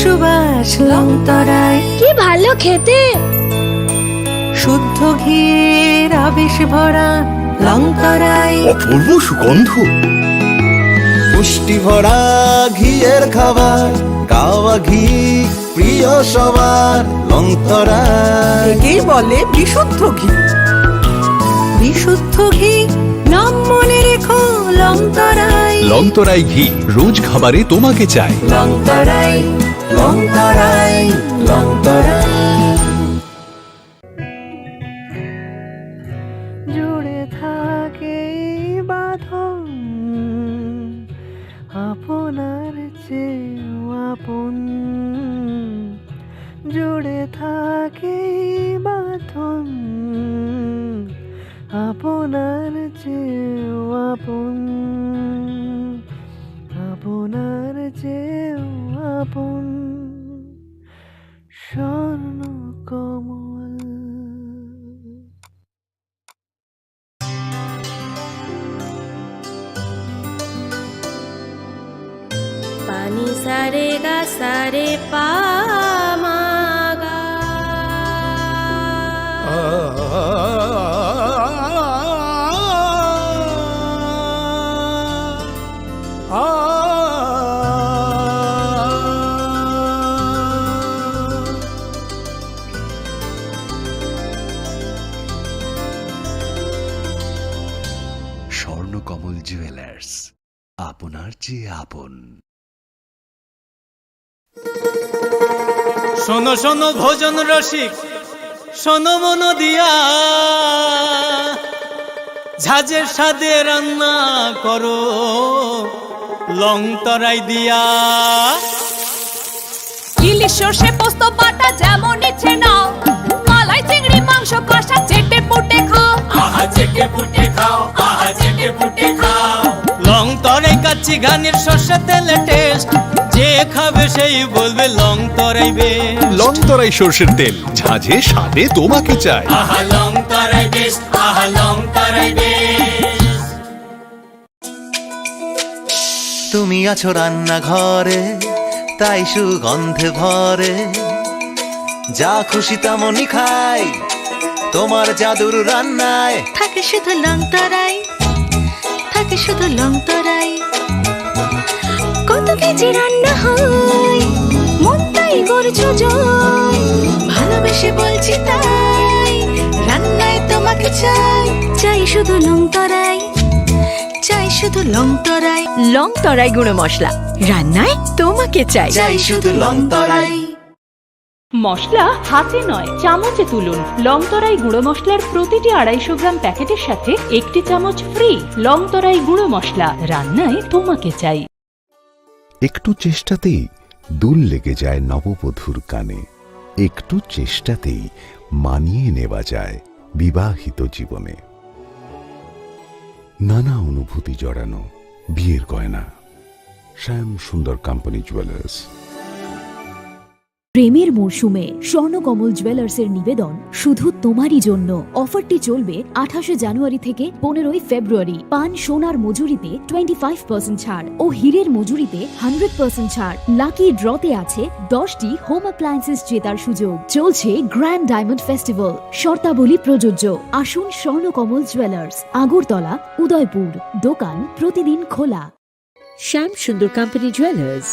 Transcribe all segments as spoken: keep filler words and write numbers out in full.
সুবাস লংতরাই। কি ভালো খেতে। শুদ্ধ ঘির আবেশ ভরা লংতরাই। অপূর্ব সুগন্ধ। পুষ্টি ভরা ঘিয়ের খাবার, গাওয়া ঘি প্রিয় সবার, লংতরাই। একেই বলে বিশুদ্ধ ঘি। বিশুদ্ধ ঘি, নাম মনে রেখো লংতরাই। লংতরাই ঘি, রোজ খাবারে তোমাকে চাই। লংতরাই, লংতরাই, লংতরাই। জুড়ে থাকে এই বাঁধন, আপনার চেয়েও আপন। জুড়ে থাকে এই বাঁধন, আপনার চেয়েও আপন, আপনার চেয়েও আপন। Swarna Kamal. Pani sare ga sare pa ma ga. Swarnakamal jewellers, আপনার চেয়ে আপন। শোনো শোনো ভোজন রসিক, শোনো মন দিয়া, ঝাঁঝের স্বাদে রান্না করো লং তরাই দিয়া। ইলিশ সর্ষে পোস্ত বাটা যেমন ইচ্ছে নাও, মালাই চিংড়ি মাংস কষা চেটে পুটে খাও। আহা চেটে পুটে খাও, আহা চেটে পুটে খাও। লং তরাই কাচ্চি ঘানির সর্ষে তেলে টেস্ট, যে খাবে সেই বলবে লং তরাই বেস্ট। লং তরাই সর্ষের তেল, ঝাঁঝে স্বাদে তোমাকে চাই। আহা লং তরাই বেস্ট, আহা লং তরাই বেস্ট। তুমি আছো রান্নাঘরে, তাই সুগন্ধে ভরে। যা খুশি তেমনই খাই, তোমার জাদুর রান্নায়। থাকে শুধু লং তরাই, থাকে শুধু লং তরাই। কত কেজি রান্না হয়, মন তাই করছো জয়। ভালোবেসে বলছি তাই, রান্নায় তোমাকে চাই। চাই শুধু লং তরাই, চাই শুধু লং তরাই। লং তরাই গুঁড়ো মশলা, রান্নায় তোমাকে চাই। চাই শুধু লং তরাই। মশলা হাতে নয়, চামচে তুলুন। লং তরাই গুঁড়ো মশলার প্রতিটি আড়াইশো গ্রাম প্যাকেটের সাথে একটি চামচ ফ্রি। লং তরাই গুঁড়ো মশলা, রান্নায় তোমাকে চাই। একটু চেষ্টাতেই দুল লেগে যায় নববধূর কানে, একটু চেষ্টাতেই মানিয়ে নেওয়া যায় বিবাহিত জীবনে। নানা অনুভূতি জড়ানো বিয়ের গয়না। শ্যাম সুন্দর কোম্পানি জুয়েলার্স। প্রেমের মরশুমে স্বর্ণকমল জুয়েলার্সের নিবেদন শুধু তোমারই জন্য। অফারটি চলবে আঠাশে জানুয়ারি থেকে পনেরোই ফেব্রুয়ারি। পান সোনার মজুরিতে টোয়েন্টি ফাইভ পার্সেন্ট ছাড় ও হীরের মজুরিতে হান্ড্রেড পার্সেন্ট ছাড়। লাকি ড্রতে আছে দশটি হোম অ্যাপ্লায়েন্সেস জেতার সুযোগ। চলছে গ্র্যান্ড ডায়মন্ড ফেস্টিভ্যাল। শর্তাবলী প্রযোজ্য। আসুন স্বর্ণকমল জুয়েলার্স, আগরতলা, উদয়পুর। দোকান প্রতিদিন খোলা। Shyam Sundar company jewellers,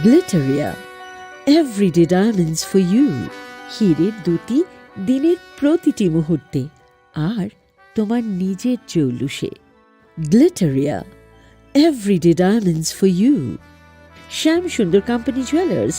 Glitteria, everyday diamonds for you. হীরের দ্যুতি দিনের প্রতিটি মুহূর্তে, আর তোমার নিজের জৌলুসে। Glitteria, everyday diamonds for you. Shyam Sundar company jewellers.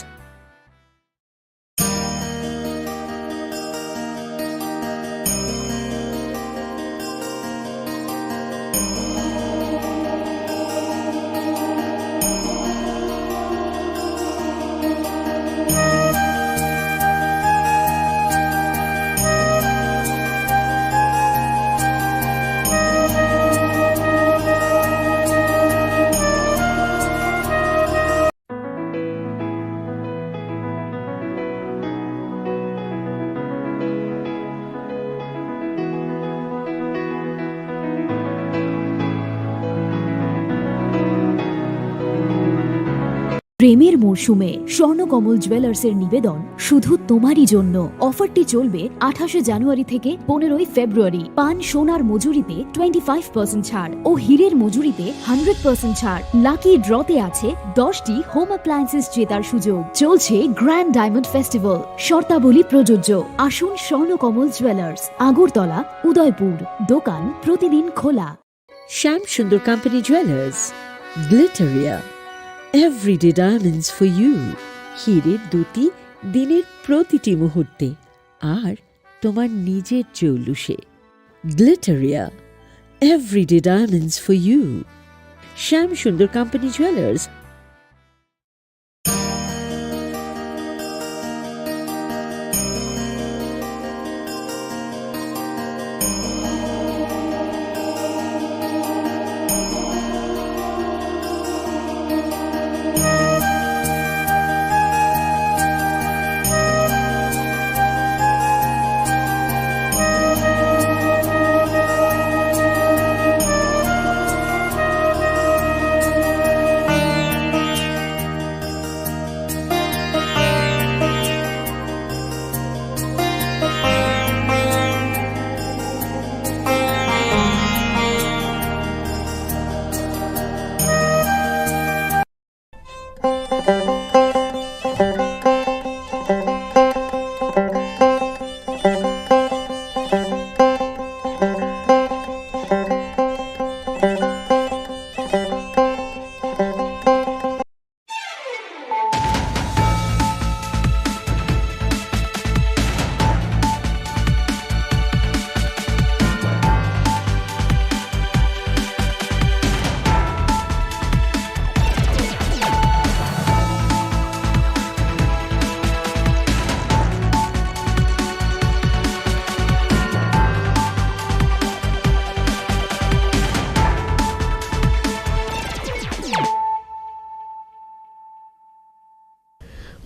প্রেমের মরশুমে স্বর্ণকমল জুয়েলার্সের নিবেদন শুধু তোমারই জন্য। অফারটি চলবে আঠাশে জানুয়ারি থেকে পনেরোই ফেব্রুয়ারি। পান সোনার মজুরিতে টোয়েন্টি ফাইভ পার্সেন্ট ছাড় ও হীরের মজুরিতে হান্ড্রেড পার্সেন্ট ছাড়। লাকি ড্রতে আছে দশটি হোম অ্যাপ্লায়েন্সেস জেতার সুযোগ। চলছে গ্র্যান্ড ডায়মন্ড ফেস্টিভ্যাল, শর্তাবলী প্রযোজ্য। আসুন স্বর্ণকমল জুয়েলার্স, আগরতলা, উদয়পুর। দোকান প্রতিদিন খোলা। Shyam Sundar company jewellers, Glitteria, everyday diamonds for you. হীরের দ্যুতি দিনের প্রতিটি মুহূর্তে, আর তোমার নিজের জৌলুসে। Glitteria, everyday diamonds for you. Shyam Sundar company jewellers.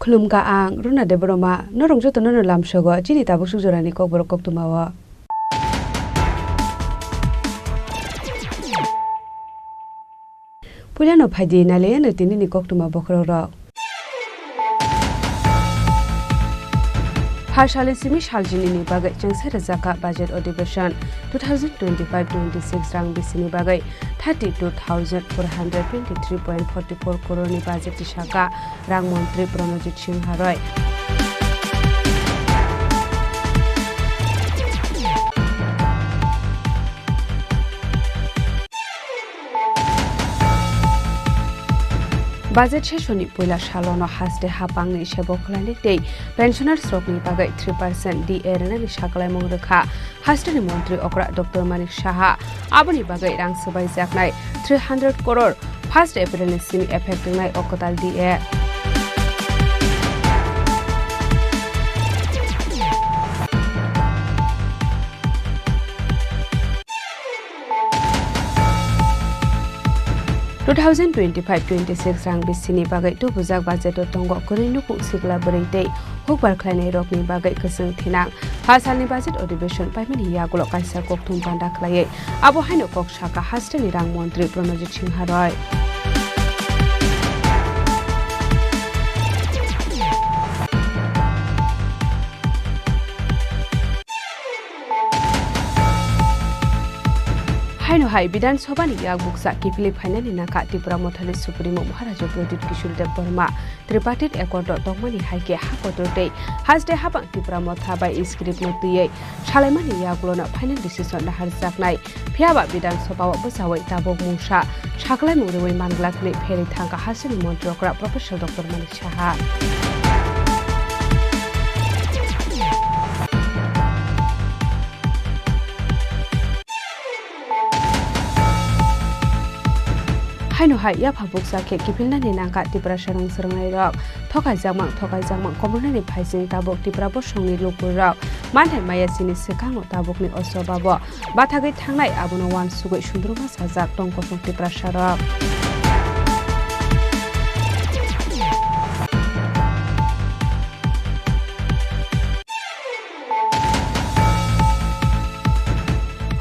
Khulumkha ang Runa Debbarma, norok jotono no lamsogo chini tabuk suk jorani kokborok koktwmao. Puilano phaidi nailaiyano tinini koktwma bokhorokrok. Phalsalni simi saljinini bagwi chengsa rwjakha budget adhibeshon two thousand twenty-five twenty-six rang bisini bagwi thirty-two thousand four hundred twenty-three point forty-four crore ni budget tisaka rang montri Pranojit Singha Roy. Budget session ni puila salono haste hapangni sebo khwlainai tei pensioners rokni bagwi three percent D A rwnani sakhlaimung rwkha. Hasteni montri okra Doctor Manik Saha aboni bagwi rang swbaijaknai three hundred crore first April ni simi effect wngnai o kwtal D A. Two thousand twenty-five twenty-six rang bisini bagwi tubujak budget o tongo kwrwi nukung sikla bwrwi tei hukbar khlainai rokni bagwi kwchwng thinang. Phalsalni budget adhibeshon paimani yagulo kaisa kokthum panda khlaiwi abo haino kok saka hasteni rang montri Pranojit Singha Roy. Haino hai Bidhan Sabha ni yak bukcha kiphilwi phainani nangkha Tipra Mothani Supremo Maharaja Pradyut Kishore Debbarma. Tripartite accord o tongmani hai khe ha kotor tei haste hapang Tipra Motha bai script no twiwi salaimani yagulono final decision naharjaknai. Phiyaba Bidhan Sabha o bwchaui tabuk mungsa sakhlaimung rwui manglak hwnwi pherwi thangkha hasteni montri okra Professor Doctor Manik Saha. Haino hai yapha bukcha khe kiphilnani nangkha Tiprasa rwng swrwngnairok. Thokaijakmang, thokaijakmang komornani phaising tabuk Tipra bosongni lukurok manthai maya chini swkango tabukni o sobabo bathagwi thangnai, abono uansugwi sundruma sajak tong kosong Tiprasarok.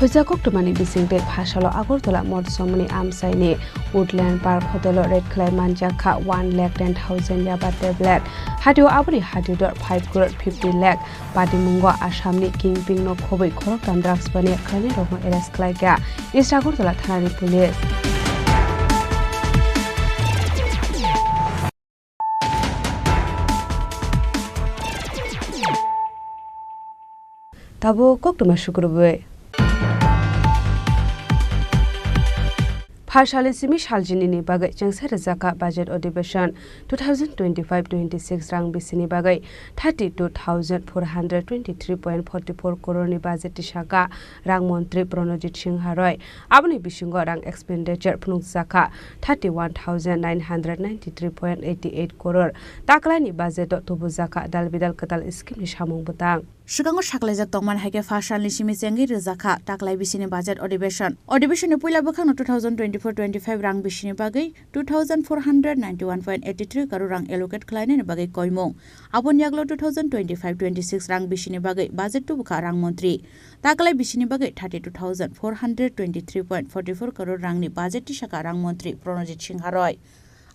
Puja koktwmani bisingtwi phasalo Agartala Motsomoni amchaini Woodland Park Hotel-o raid khlai manjakha one lakh ten thousand yaba tablet. Hatio aboni hatio dor five crore fifty lakh. Patimungo Assamni kingpin no khobwi khoroktham drugs baniya khlainairokno arrest khlaikha East Agartala thanani police. Tabuk koktwma sukrubwi. Phasalni simi saljinini bagwi chengsa rwjakha budget adhibeshon two thousand twenty-five twenty-six rang bisini bagwi thirty-two thousand four hundred twenty-three point forty-four crore ni budget tisakha rang montri Pranojit Singha Roy. Aboni bisingo rang expenditure phunukjakha thirty-one thousand nine hundred ninety-three point eighty-eight crore. Taklaini budget o tubujakha dal bidal kwtal scheme ni samung bwtang. Swkango saklaijak tongmani hai khe phasalni simi chengwi rwjakha taklai bisini budget adhibeshon. Adhibeshonni puila bwkhakno two thousand twenty-four twenty-five rang bisini bagwi two thousand four hundred ninety-one point eighty-three crore rang allocate khlainani bagwi koimung. Aboni yaglo two thousand twenty-five twenty-six rang bisini bagwi budget tubukha rang montri. Taklai bisini bagwi thirty-two thousand four hundred twenty-three point forty-four crore rangni budget tisakha rang montri Pranojit Singha Roy.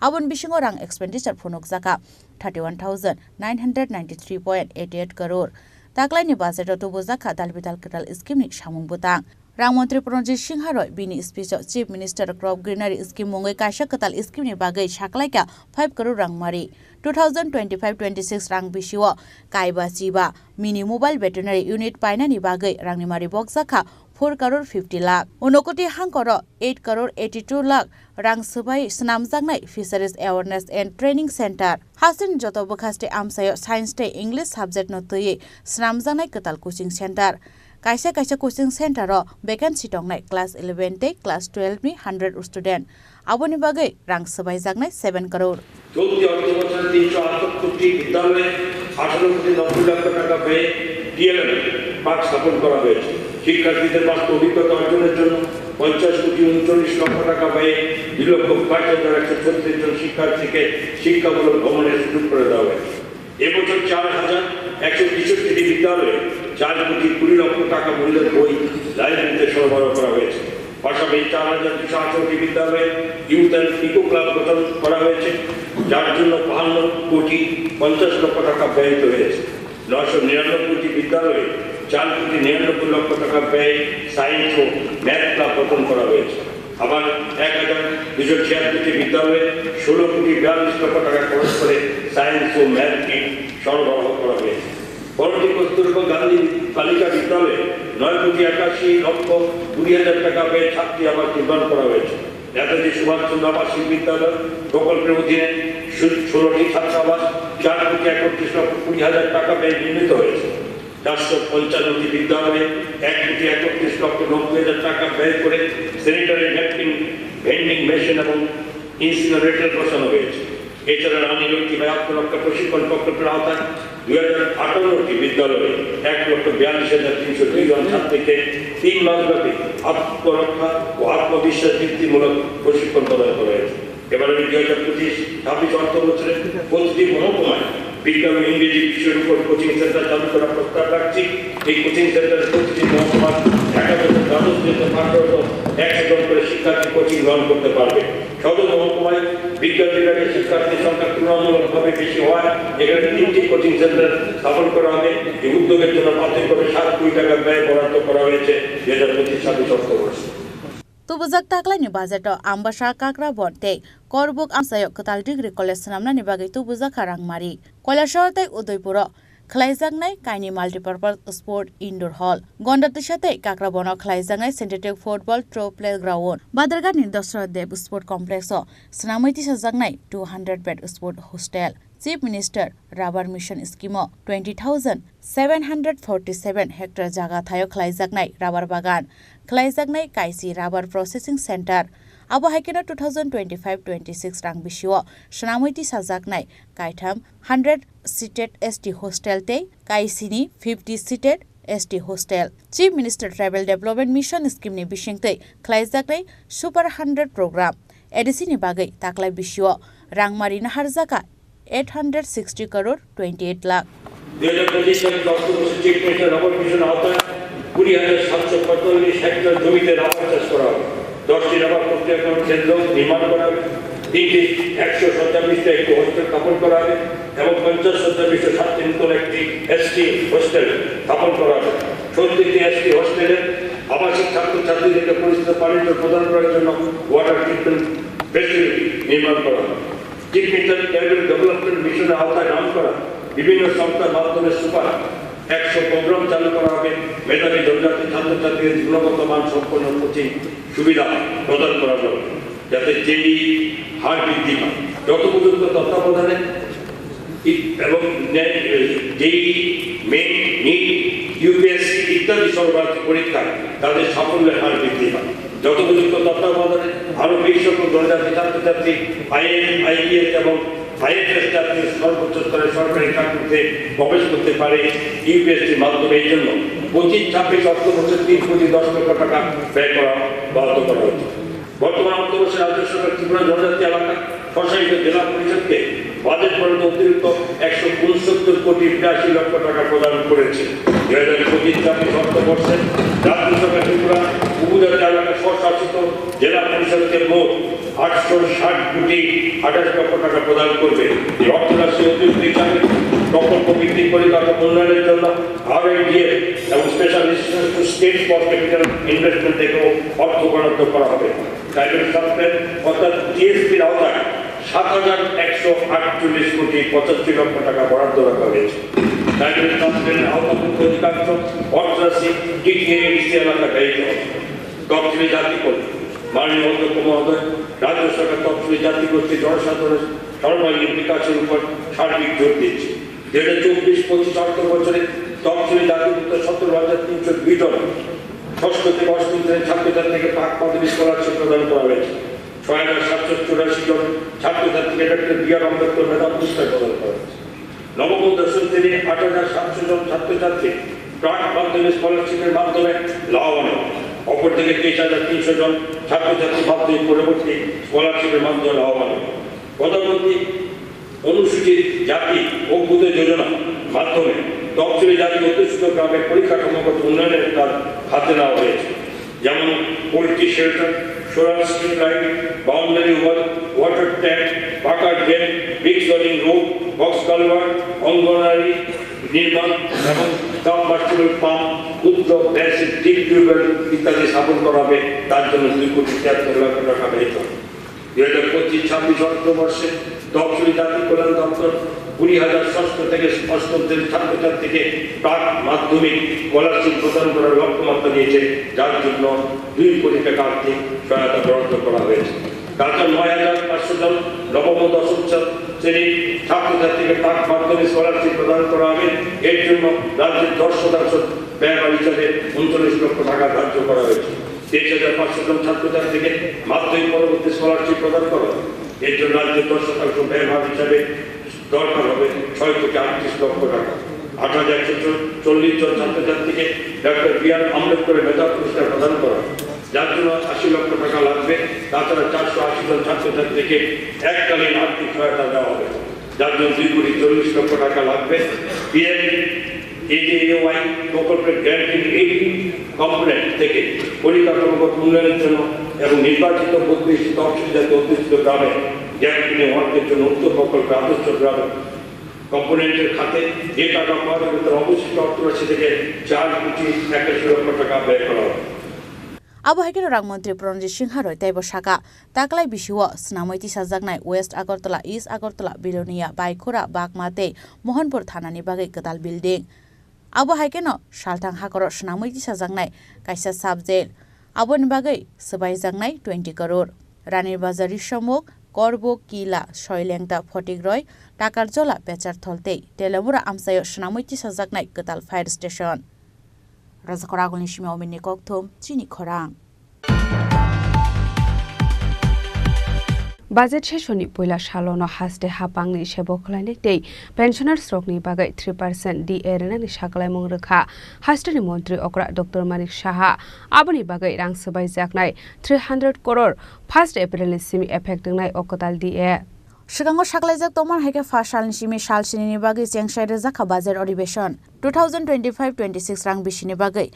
Aboni bisingo rang expenditure phunukjakha thirty-one thousand nine hundred ninety-three point eighty-eight crore. Taklaini budget o tubujakha dal bidal kwtal scheme ni samung bwtang. Rang montri Pranojit Singha Roy bini speech o Chief Minister Crop Greenery Scheme mungwi kaisa kwtal scheme ni bagwi saklaikha five crore rang mari. Two thousand twenty-five twenty-six rang bisio kaiba chiba mini mobile veterinary unit painani bagwi rangni mari bokjakha four crore fifty lakh. Unokoti hangkoro eight crore eighty-two lakh rang swbai swnamjaknai Fisheries Awareness and Training Center. Hasteni joto bwkhaste amchaio Science tei English subject no twiwi swnamjaknai kwtal coaching center. Kaisa kaisa coaching center o vacancy tongnai class eleven tei class twelve ni hundred student. Aboni bagwi rang swbaijaknai seven crore. চলতি অর্থ বছরে তিনশো আটাত্তরটি বিদ্যালয়ে আঠারো কোটি নব্বই লক্ষ টাকা ব্যয়ে টিএলএম পার্ক স্থাপন করা হয়েছে। শিক্ষার্থীদের বাস্তব অভিজ্ঞতা অর্জনের জন্য পঞ্চাশ কোটি ঊনচল্লিশ লক্ষ টাকা ব্যয়ে দুই লক্ষ বাইশ হাজার একশো ছত্রিশ জন শিক্ষার্থীকে শিক্ষামূলক ভ্রমণের সুযোগ করে দেওয়া হয়েছে। এবছর চার হাজার একশো তেষট্টিটি বিদ্যালয়ে চার কোটি কুড়ি লক্ষ টাকা মূল্যের বই লাইব্রেরিতে সরবরাহ করা হয়েছে। পাশাপাশি চার হাজার দুশো আঠারোটি বিদ্যালয়ে ইউথ অ্যান্ড ইকো ক্লাব গঠন করা হয়েছে, যার জন্য বাহান্ন কোটি পঞ্চাশ লক্ষ টাকা ব্যয়িত হয়েছে। নয়শো নিরানব্বইটি বিদ্যালয়ে চার কোটি নিরানব্বই লক্ষ টাকা ব্যয়ে সায়েন্স ও ম্যাথ ক্লাব গঠন করা হয়েছে। আবার এক হাজার দুশো ছিয়াত্তরটি বিদ্যালয়ে ষোলো কোটি বিয়াল্লিশ লক্ষ টাকা খরচ করে সায়েন্স ও ম্যাথ কিট সরবরাহ করা হয়েছে। পনেরোটি কস্তুরবা গান্ধী বালিকা বিদ্যালয়ে নয় কোটি একাশি লক্ষ কুড়ি হাজার টাকা ব্যয়ে ছাত্রী আবাস নির্মাণ করা হয়েছে। নেতাজি সুভাষচন্দ্র আবাসিক বিদ্যালয় প্রকল্পের অধীনে ষোলোটি ছাত্রাবাস চার কোটি একত্রিশ লক্ষ কুড়ি হাজার টাকা ব্যয়ে নির্মিত হয়েছে। চারশো পঞ্চান্নটি বিদ্যালয়ে এক কোটি একত্রিশ লক্ষ নব্বই হাজার টাকা ব্যয় করে স্যানিটারি ন্যাপকিন ভেন্ডিং মেশিন এবং ইনসিনারেটর বসানো হয়েছে। এছাড়া রানী লক্ষ্মীবাঈ আত্মরক্ষা প্রশিক্ষণ প্রকল্পের আওতায় দুই হাজার আটান্নটি বিদ্যালয়ে এক লক্ষ বিয়াল্লিশ হাজার তিনশো দুই জন ছাত্রীকে তিন মাসব্যাপী আত্মরক্ষা ও আত্মবিশ্বাস বৃদ্ধিমূলক প্রশিক্ষণ প্রদান করা হয়েছে। এবার আমি দুই হাজার পঁচিশ ছাব্বিশ অর্থ বছরে প্রতিটি মহকুমায় বিজ্ঞান ও ইংরেজি বিষয়ের উপর কোচিং সেন্টার চালু করার প্রস্তাব রাখছি। এই কোচিং সেন্টারে প্রতিটি মহকুমার একাদশ ও দ্বাদশ শ্রেণীতে পাঠরত একশো জন করে শিক্ষার্থী কোচিং গ্রহণ করতে পারবে। সদর মহকুমায় বিজ্ঞান বিভাগের শিক্ষার্থীর সংখ্যা তুলনামূলকভাবে বেশি হওয়ায় এখানে তিনটি কোচিং সেন্টার স্থাপন করা হবে। এই উদ্যোগের জন্য প্রাথমিকভাবে সাত কোটি টাকা ব্যয় বরাদ্দ করা হয়েছে দুই হাজার পঁচিশ ছাব্বিশ অর্থ বর্ষে। Tubujak taklaini budget o Ambasa, Kakrabon tei Korbuk amchaio kwtal degree college swnamnani bagwi tubujakha rangmari. Koilashahar tei Udaipuro khwlaijaknai kaini multipurpose sport indoor hall, Gonda Twisa tei Kakrabono khwlaijaknai synthetic football throw playground, Badharghatni Dasarath Deb Sport Complex o swnamwi tisajaknai two hundred bed sport hostel, Chief Minister Rubber Mission Scheme o twenty thousand seven hundred forty seven hectare jaga thaio khwlaijaknai rubber bagan, khwlaijaknai kaisi rubber processing center. Abo hai kheno two thousand twenty-five twenty-six rang bisio swnamwi tisajaknai kaitham hundred seated S T hostel tei kaisini fifty seated S T hostel. Chief Minister Tribal Development Mission Scheme ni bisingtwi khwlaijaknai Super hundred program A D C ni bagwi taklai bisio rangmari naharjakha eight hundred sixty crore twenty eight lakh. দুই হাজার পঁচিশ ছাব্বিশ অর্থবর্ষে chief minister rubber mission আওতায় কুড়ি হাজার সাতশো পঁয়তাল্লিশ হেক্টর জমিতে রাবার চাষ করা হবে। দশটি রাবার প্রক্রিয়াকরণ কেন্দ্র নির্মাণ করা হবে। তিনটি একশো সাতানব্বইটি একটি হোস্টেল স্থাপন করা হবে এবং পঞ্চাশ শতাংশ ছাত্রীর নতুন একটি এসটি হোস্টেল স্থাপন করা হবে। প্রত্যেকটি এসটি হোস্টেলের আবাসিক ছাত্রছাত্রীদেরকে পরিষ্কার পানীয় জল প্রদান করার জন্য ওয়াটার ট্রিটমেন্ট ফেসিলিটি নির্মাণ করা হবে। চিফ মিনিস্টার ট্রাইবাল ডেভেলপমেন্ট মিশনের আওতায় নাম করা বিভিন্ন সংস্থার মাধ্যমে সুপার একশো প্রোগ্রাম চালু করা হবে। মেধাবী জনজাতি ছাত্রছাত্রীদের গুণগত মান সম্পন্ন কোচিং সুবিধা প্রদান করা হবে, যাতে জেই হার বৃদ্ধি পায়। যথোপযুক্ত তত্ত্বাবধানে ই-, এবং নে-, জেই, মেইন, নিট, ইউপিএসসি ইত্যাদি সর্বভারতীয় পরীক্ষায় তাদের সাফল্যের হার বৃদ্ধি পায়। যথোপযুক্ত তত্ত্বাবধানে আরও বিশ লক্ষ জনজাতি ছাত্রছাত্রী আইএএস, আইপিএস এবং আইএফএস জাতীয় সর্বোচ্চ স্তরের সরকারি চাকরিতে প্রবেশ করতে পারে ইউপিএসসির মাধ্যমে। এই জন্য পঁচিশ ছাব্বিশ অর্থ বছর তিন কোটি দশ লক্ষ টাকা ব্যয় করা বাধ্য করা হয়েছে। বর্তমান অর্থ বছরে রাজ্য সরকার ত্রিপুরা জনজাতি এলাকা স্বশাসিত জেলা পরিষদকে বাজেট বরাদ্দ অতিরিক্ত একশো ঊনসত্তর কোটি বিরাশি লক্ষ টাকা প্রদান করেছে। দুই হাজার পঁচিশ ছাব্বিশ অর্থ বর্ষে রাজ্য সরকার ত্রিপুরা উপজাতি এলাকা স্বশাসিত জেলা পরিষদকে মোট আটশো ষাট কোটি আঠাশ লক্ষ টাকা প্রদান করবে। এই অর্থরাশি অতিরিক্ত হিসাবে প্রকল্প ভিত্তিক পরিকাঠামো উন্নয়নের জন্য আরএনডিএফ এবং special state for capital investment থেকেও অর্থ বরাদ্দ করা হবে। ট্রাইবাল সাবজেক্ট অর্থাৎ টিএসপির আওতায় সাত হাজার একশো আটচল্লিশ কোটি পঁচাশি লক্ষ টাকা বরাদ্দ রাখা হয়েছে। ট্রাইবাল সাবজেক্টের আওতাভুক্ত অধিকাংশ অর্থরাশি টিটিএডিসি এলাকা ব্যয়িত হবে। তফসিলি জাতি কল্যাণ। মাননীয় অধ্যক্ষ মহোদয়, রাজ্য সরকার তফসিলি জাতিগোষ্ঠী জনসাধারণের সর্বাঙ্গীন বিকাশের উপর সার্বিক জোর দিচ্ছে। দুই হাজার চব্বিশ পঁচিশ অর্থ বছরে তফসিলি জাতিভুক্ত সতেরো হাজার তিনশো দুই জন ষষ্ঠ থেকে অষ্টম শ্রেণীর ছাত্রছাত্রীকে প্রাক মাধ্যমিক স্কলারশিপ প্রদান করা হয়েছে। ছয় হাজার সাতশো চুরাশি জন ছাত্রছাত্রীকে ডক্টর বি আর আম্বেদকর মেধা পুরস্কার প্রদান করা হয়েছে। নবম ও দশম শ্রেণীর আট হাজার সাতশো জন ছাত্রছাত্রী প্রাক মাধ্যমিক স্কলারশিপের মাধ্যমে লাভবান হবে। অপরদিকে তেইশ হাজার তিনশো জন ছাত্রছাত্রী মাধ্যমিক পরবর্তী স্কলারশিপের মাধ্যমে লাভবান হবে। প্রধানমন্ত্রী অনুসূচিত জাতি অভ্যুদয় যোজনার মাধ্যমে তফসিলি জাতি অধ্যুষিত গ্রামে পরিকাঠামোগত উন্নয়নের কাজ হাতে নেওয়া হয়েছে, যেমন poultry shelter, solar street light, boundary wall, water tank, পাকা drain, brick soling road, box culvert, অঙ্গনারী নির্মাণ এবং সাবমার্সিবল পাম্প, ক্ষুদ্র বেসিক ডিপ টিউবওয়েল ইত্যাদি স্থাপন করা হবে। তার জন্য দুই কোটি ছিয়াত্তর লক্ষ টাকা ব্যয় হবে। দুই হাজার পঁচিশ ছাব্বিশ অর্থবর্ষে তফসিলি জাতি কল্যাণ দপ্তর কুড়ি হাজার ষষ্ঠ থেকে অষ্টম শ্রেণীর ছাত্রছাত্রীকে প্রাক মাধ্যমিক স্কলারশিপ প্রদান করার লক্ষ্যমাত্রা নিয়েছে, যার জন্য দুই কোটি টাকা আর্থিক সহায়তা বরাদ্দ করা হয়েছে। রাজ্যের নয় হাজার পাঁচশো জন নবম ও দশম শ্রেণীর ছাত্রছাত্রীকে প্রাক মাধ্যমিক স্কলারশিপ প্রদান করা হবে। এর জন্য রাজ্যের দশ শতাংশ ব্যয়ভার হিসাবে ঊনচল্লিশ লক্ষ টাকা ধার্য করা হয়েছে। তেইশ হাজার পাঁচশো জন ছাত্রছাত্রীকে মাধ্যমিক পরবর্তী স্কলারশিপ প্রদান করা হবে। এর জন্য রাজ্যের দশ শতাংশ ব্যয়ভার হিসাবে দরকার হবে ছয় কোটি আটত্রিশ লক্ষ টাকা। আট হাজার একশো চল্লিশ জন ছাত্রছাত্রীকে ডক্টর বি আর আম্বেদকরের মেধা পুরস্কার প্রদান করা হবে, যার জন্য আশি লক্ষ টাকা লাগবে। তাছাড়া চারশো আশি জন ছাত্রছাত্রীকে এককালীন আর্থিক সহায়তা দেওয়া হবে, যার জন্য দুই কোটি চল্লিশ লক্ষ টাকা লাগবে। পিএম এজেএওয়াই প্রকল্পের গ্র্যান্ট ইন এইটিন কম্পোনেন্ট থেকে পরিকাঠামোগত উন্নয়নের জন্য এবং নির্বাচিত বত্রিশ তফসিলি জাতি অধ্যুষিত গ্রামে গ্যাপ ফিলিং ওয়ার্কের জন্য উক্ত প্রকল্পে আদর্শ গ্রাম কম্পোনেন্টের খাতে যে টাকা পাওয়া যাবে, তার অবশিষ্ট অর্থরাশি থেকে চার কোটি একাশি লক্ষ টাকা ব্যয় করা হবে। Abo hai kheno rang montri Pranjit Singha roi teibo saka, taklai bisio swnamwi tisajaknai West Agartala, East Agartala, Bilonia, Baikhura, Bagma tei Mohanpur thanani bagwi kwtal building. Abo hai kheno salthang hakoro swnamwi tisajaknai kaisa sub jail. Aboni bagwi swbaijaknai twenty crore. Rani Bazar, Rishamukh, Korbo, Kila, Soilengta, Photikroi, Takarjola, Pecharthol tei Telamura amchaio swnamwi tisajaknai kwtal fire station. Rajakhor Agulni simi Ominni Kokthum, chini khorang. Budget session ni puila salono haste hapangni sebo khwlainai tei pensioners rokni bagwi three percent D A rwnani saklaimung rwkha hasteni montri okra Doctor Manik Saha. Aboni bagwi rang swbaijaknai three hundred crore first April ni simi effect wngnai o kwtal D A. Swkango saklaijak tongmani hai khe first salni simi sal sinini bagwi chengsai rwjakha budget adhibeshon. Two thousand twenty-five twenty-six rang bisini bagwi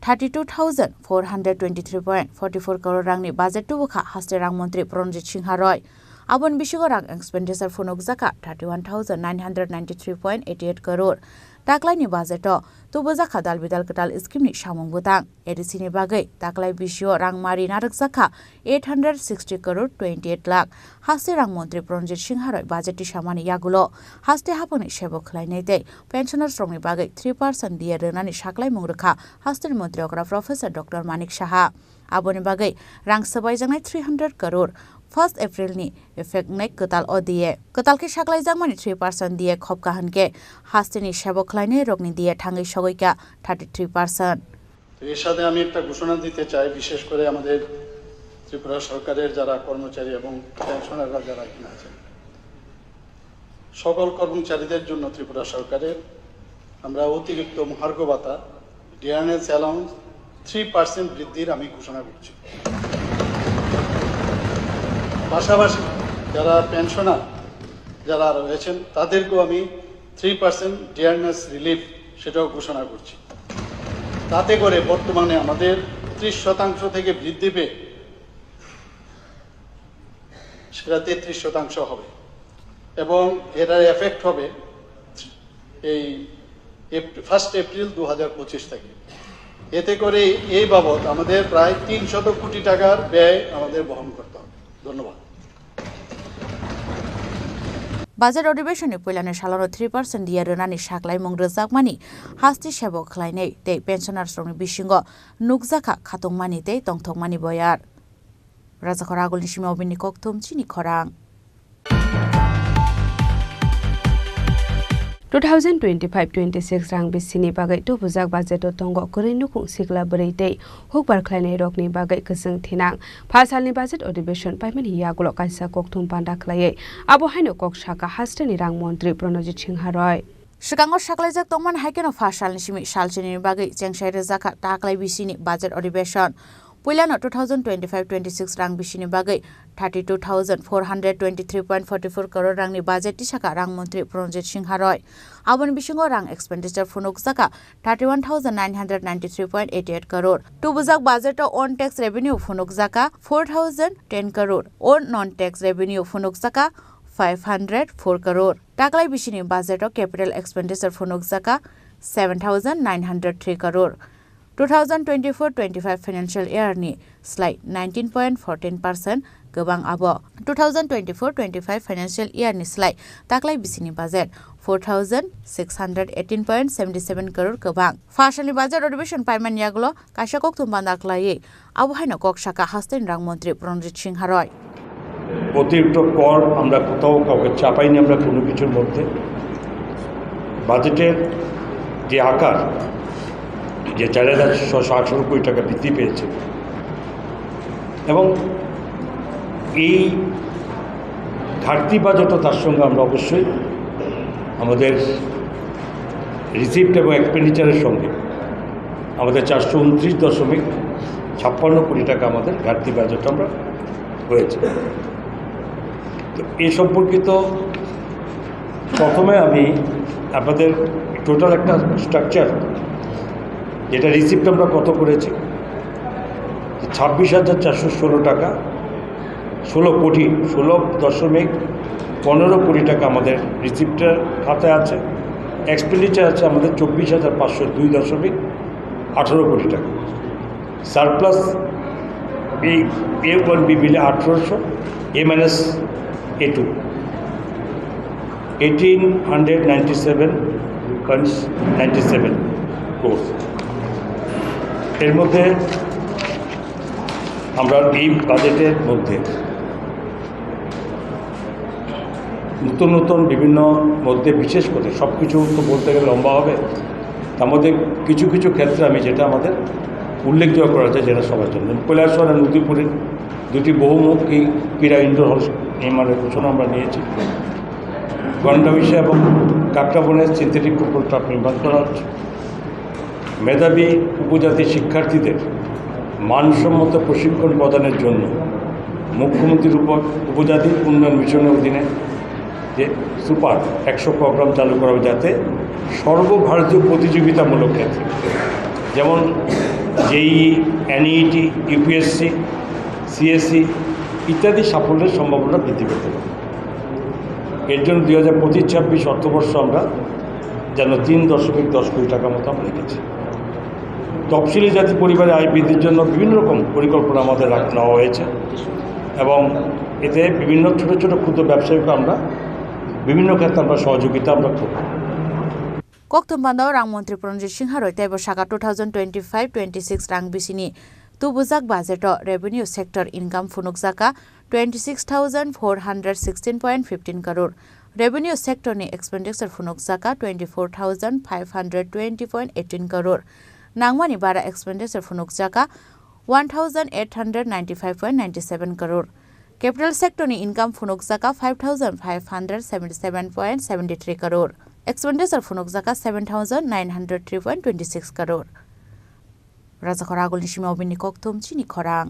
thirty two thousand four hundred twenty three point forty four crore rangni budget tubukha haste rang montri Pranjit Singha Roy. Aboni bisingo rang expenditure phunukjakha thirty one thousand nine hundred ninety three point eighty eight crore. Taklaini budget o tubujakha dal bidal kwtal scheme ni samung bwtang. A D C ni bagwi taklai bisio rang mari narwkjakha eight hundred sixty crore twenty eight lakh. Haste rang montri Pranjit Singha Roy budget tisamani yagulo haste haphangni sebo khlainai tei pensioners rokni bagwi three percent D A rwnani saklaimung rwkha haste montri okra Professor Doctor Manik Saha. Aboni bagwi rang swbaijaknai three hundred crore first April ni effect wngnai kwtal o D A. Kwtal khe saklaijakmani three percent D A khop kaham khe hasteni sebo khlainai rokni D A thangwi sogwi kha thirty three percent. তো এর সাথে আমি একটা ঘোষণা দিতে চাই, বিশেষ করে আমাদের ত্রিপুরা সরকারের যারা কর্মচারী এবং পেনশনাররা যারা এখানে আছেন, সকল কর্মচারীদের জন্য ত্রিপুরা সরকারের আমরা অতিরিক্ত মহার্ঘ ভাতা, ডিয়ারনেস অ্যালাউন্স থ্রি পার্সেন্ট বৃদ্ধির আমি ঘোষণা করছি। পাশাপাশি যারা পেনশনার যারা রয়েছেন, তাদেরকেও আমি থ্রি পার্সেন্ট ডিয়ারনেস রিলিফ, সেটাও ঘোষণা করছি। তাতে করে বর্তমানে আমাদের ত্রিশ শতাংশ থেকে বৃদ্ধি পেয়ে সেটা তেত্রিশ শতাংশ হবে এবং এটার এফেক্ট হবে এই ফার্স্ট এপ্রিল দু হাজার পঁচিশ থেকে। এতে করে এই বাবদ আমাদের প্রায় তিনশত কোটি টাকার ব্যয় আমাদের বহন করতে হবে। ধন্যবাদ। Budget odhibeshonni puilani salono three percent D A rwnani saklaimung rwjakmani, hasti sebo khlainai tei pensioners rokni bisingo nukjakha khatungmani tei tongthokmani boyar. Rajakhor agulni simi obini kokthum chini khorang. Two thousand twenty-five twenty-six rang bisini bagwi tubujak budget o tongo kwrwi nukhung sikla bwrwi tei hukbar khlainai rokni bagwi kwchwng thinang. Pha salni budget odhibeshon paimani yagulo kaisa kokthum panda khlaiwi abo haino kok saka hasteni rang montri Pranojit Singha Roy. Swkango saklaijak tongmani hai kheno pha salni simi salchinini bagwi chengsai rwjakha taklai bisini budget odhibeshon. Puilano two thousand twenty-five twenty-six rang bisini bagwi thirty two thousand four hundred twenty three point forty four crore rangni budget tisakha rang montri Pranojit Singha Roy. Aboni bisingo rang expenditure phunukjakha thirty one thousand nine hundred ninety three point eighty eight crore. Tubujak budget o own tax revenue phunukjakha four thousand ten crore, own non tax revenue phunukjakha five hundred four crore. Taklai bisini budget o capital expenditure phunukjakha seven thousand nine hundred three crore. Two thousand twenty-four twenty-five financial year ni slai nineteen point fourteen percent kwbang abo. Two thousand twenty-four twenty-five financial year ni slai taklai bisini budget four thousand six hundred eighteen point seventy seven crore kwbang. Pha salni budget odhibeshon paimani yagulo kaisa kokthum panda khlaiwi abo haino kok saka hasteni rang montri Pranojit Singha Roy. অতিরিক্ত কর আমরা কোথাও কাউকে চাপাইনি আমরা কোনো কিছুর মধ্যে। বাজেটের যে আকার, যে চার হাজার ছশো আঠারো কোটি টাকা বৃদ্ধি পেয়েছে এবং এই ঘাটতি বাজেটও তার সঙ্গে আমরা অবশ্যই আমাদের রিসিপ্ট এবং এক্সপেন্ডিচারের সঙ্গে আমাদের চারশো উনত্রিশ দশমিক ছাপ্পান্ন কোটি টাকা আমাদের ঘাটতি বাজেট আমরা হয়েছে। তো এ সম্পর্কিত প্রথমে আমি আপনাদের টোটাল একটা স্ট্রাকচার, যেটা রিসিপ্ট আমরা কত করেছি, ছাব্বিশ হাজার চারশো ষোলো টাকা, ষোলো কোটি, ষোলো দশমিক পনেরো কোটি টাকা আমাদের রিসিপ্টের খাতে আছে। এক্সপেন্ডিচার আছে আমাদের চব্বিশ হাজার পাঁচশো দুই দশমিক আঠারো কোটি টাকা। সারপ্লাস এই এ ওয়ান বি মিলে আঠারোশো, A minus A two, eighteen hundred ninety seven point ninety seven crore. এর মধ্যে আমরা এই বাজেটের মধ্যে নতুন নতুন বিভিন্ন মধ্যে, বিশেষ করে সব কিছু তো বলতে গেলে লম্বা হবে, তার মধ্যে কিছু কিছু ক্ষেত্রে আমি যেটা আমাদের উল্লেখযোগ্য করা যায়, যেটা সবার জন্য, কৈলাসহর আর নদীপুরে দুটি বহুমুখী ক্রীড়া ইনডোর হল নির্মাণের ঘোষণা আমরা নিয়েছি। গন্ডামিশা এবং কাকড়াবনে সিনথেটিক ফুটবল টার্ফ নির্মাণ করা হচ্ছে। মেধাবী উপজাতি শিক্ষার্থীদের মানসম্মত প্রশিক্ষণ প্রদানের জন্য মুখ্যমন্ত্রীর উপ-, উপজাতি উন্নয়ন মিশনের অধীনে যে সুপার একশো প্রোগ্রাম চালু করা হবে, যাতে সর্বভারতীয় প্রতিযোগিতামূলক ক্ষেত্রে, যেমন জেই, এনইটি, ইউপিএসসি, সিএসসি ইত্যাদি সাফল্যের সম্ভাবনা বৃদ্ধি পেতে পারে। এর জন্য দুই হাজার পঁচিশ ছাব্বিশ অর্থবর্ষ আমরা যেন তিন দশমিক দশ কোটি টাকার মতো আমরা রেখেছি। তফসিলি জাতি পরিবারে আয় বৃদ্ধির জন্য বিভিন্ন রকম পরিকল্পনা আমাদের রাখ-, নেওয়া হয়েছে এবং এতে বিভিন্ন ছোট ছোট ক্ষুদ্র ব্যবসায়ীকে আমরা বিভিন্ন ক্ষেত্রে আমরা সহযোগিতা আমরা করব। Kokthum banda o rang montri Pranjit Singha roi teibo saka two thousand twenty-five twenty-six rang bisini tubujak budget o revenue sector income phunukjaka twenty-six thousand four hundred sixteen point fifteen crore, revenue sector ni expenditure phunukjaka twenty-four thousand five hundred twenty point eighteen crore, nangmani bara expenditure phunukjaka one thousand eight hundred ninety-five point ninety-seven crore. Capital sector ni income phunukjaka five thousand five hundred seventy-seven point seventy-three crore. Expenditure phunukjaka seven thousand nine hundred three point twenty-six crore. Rajakhor agulni simi obini kokthum chini khorang.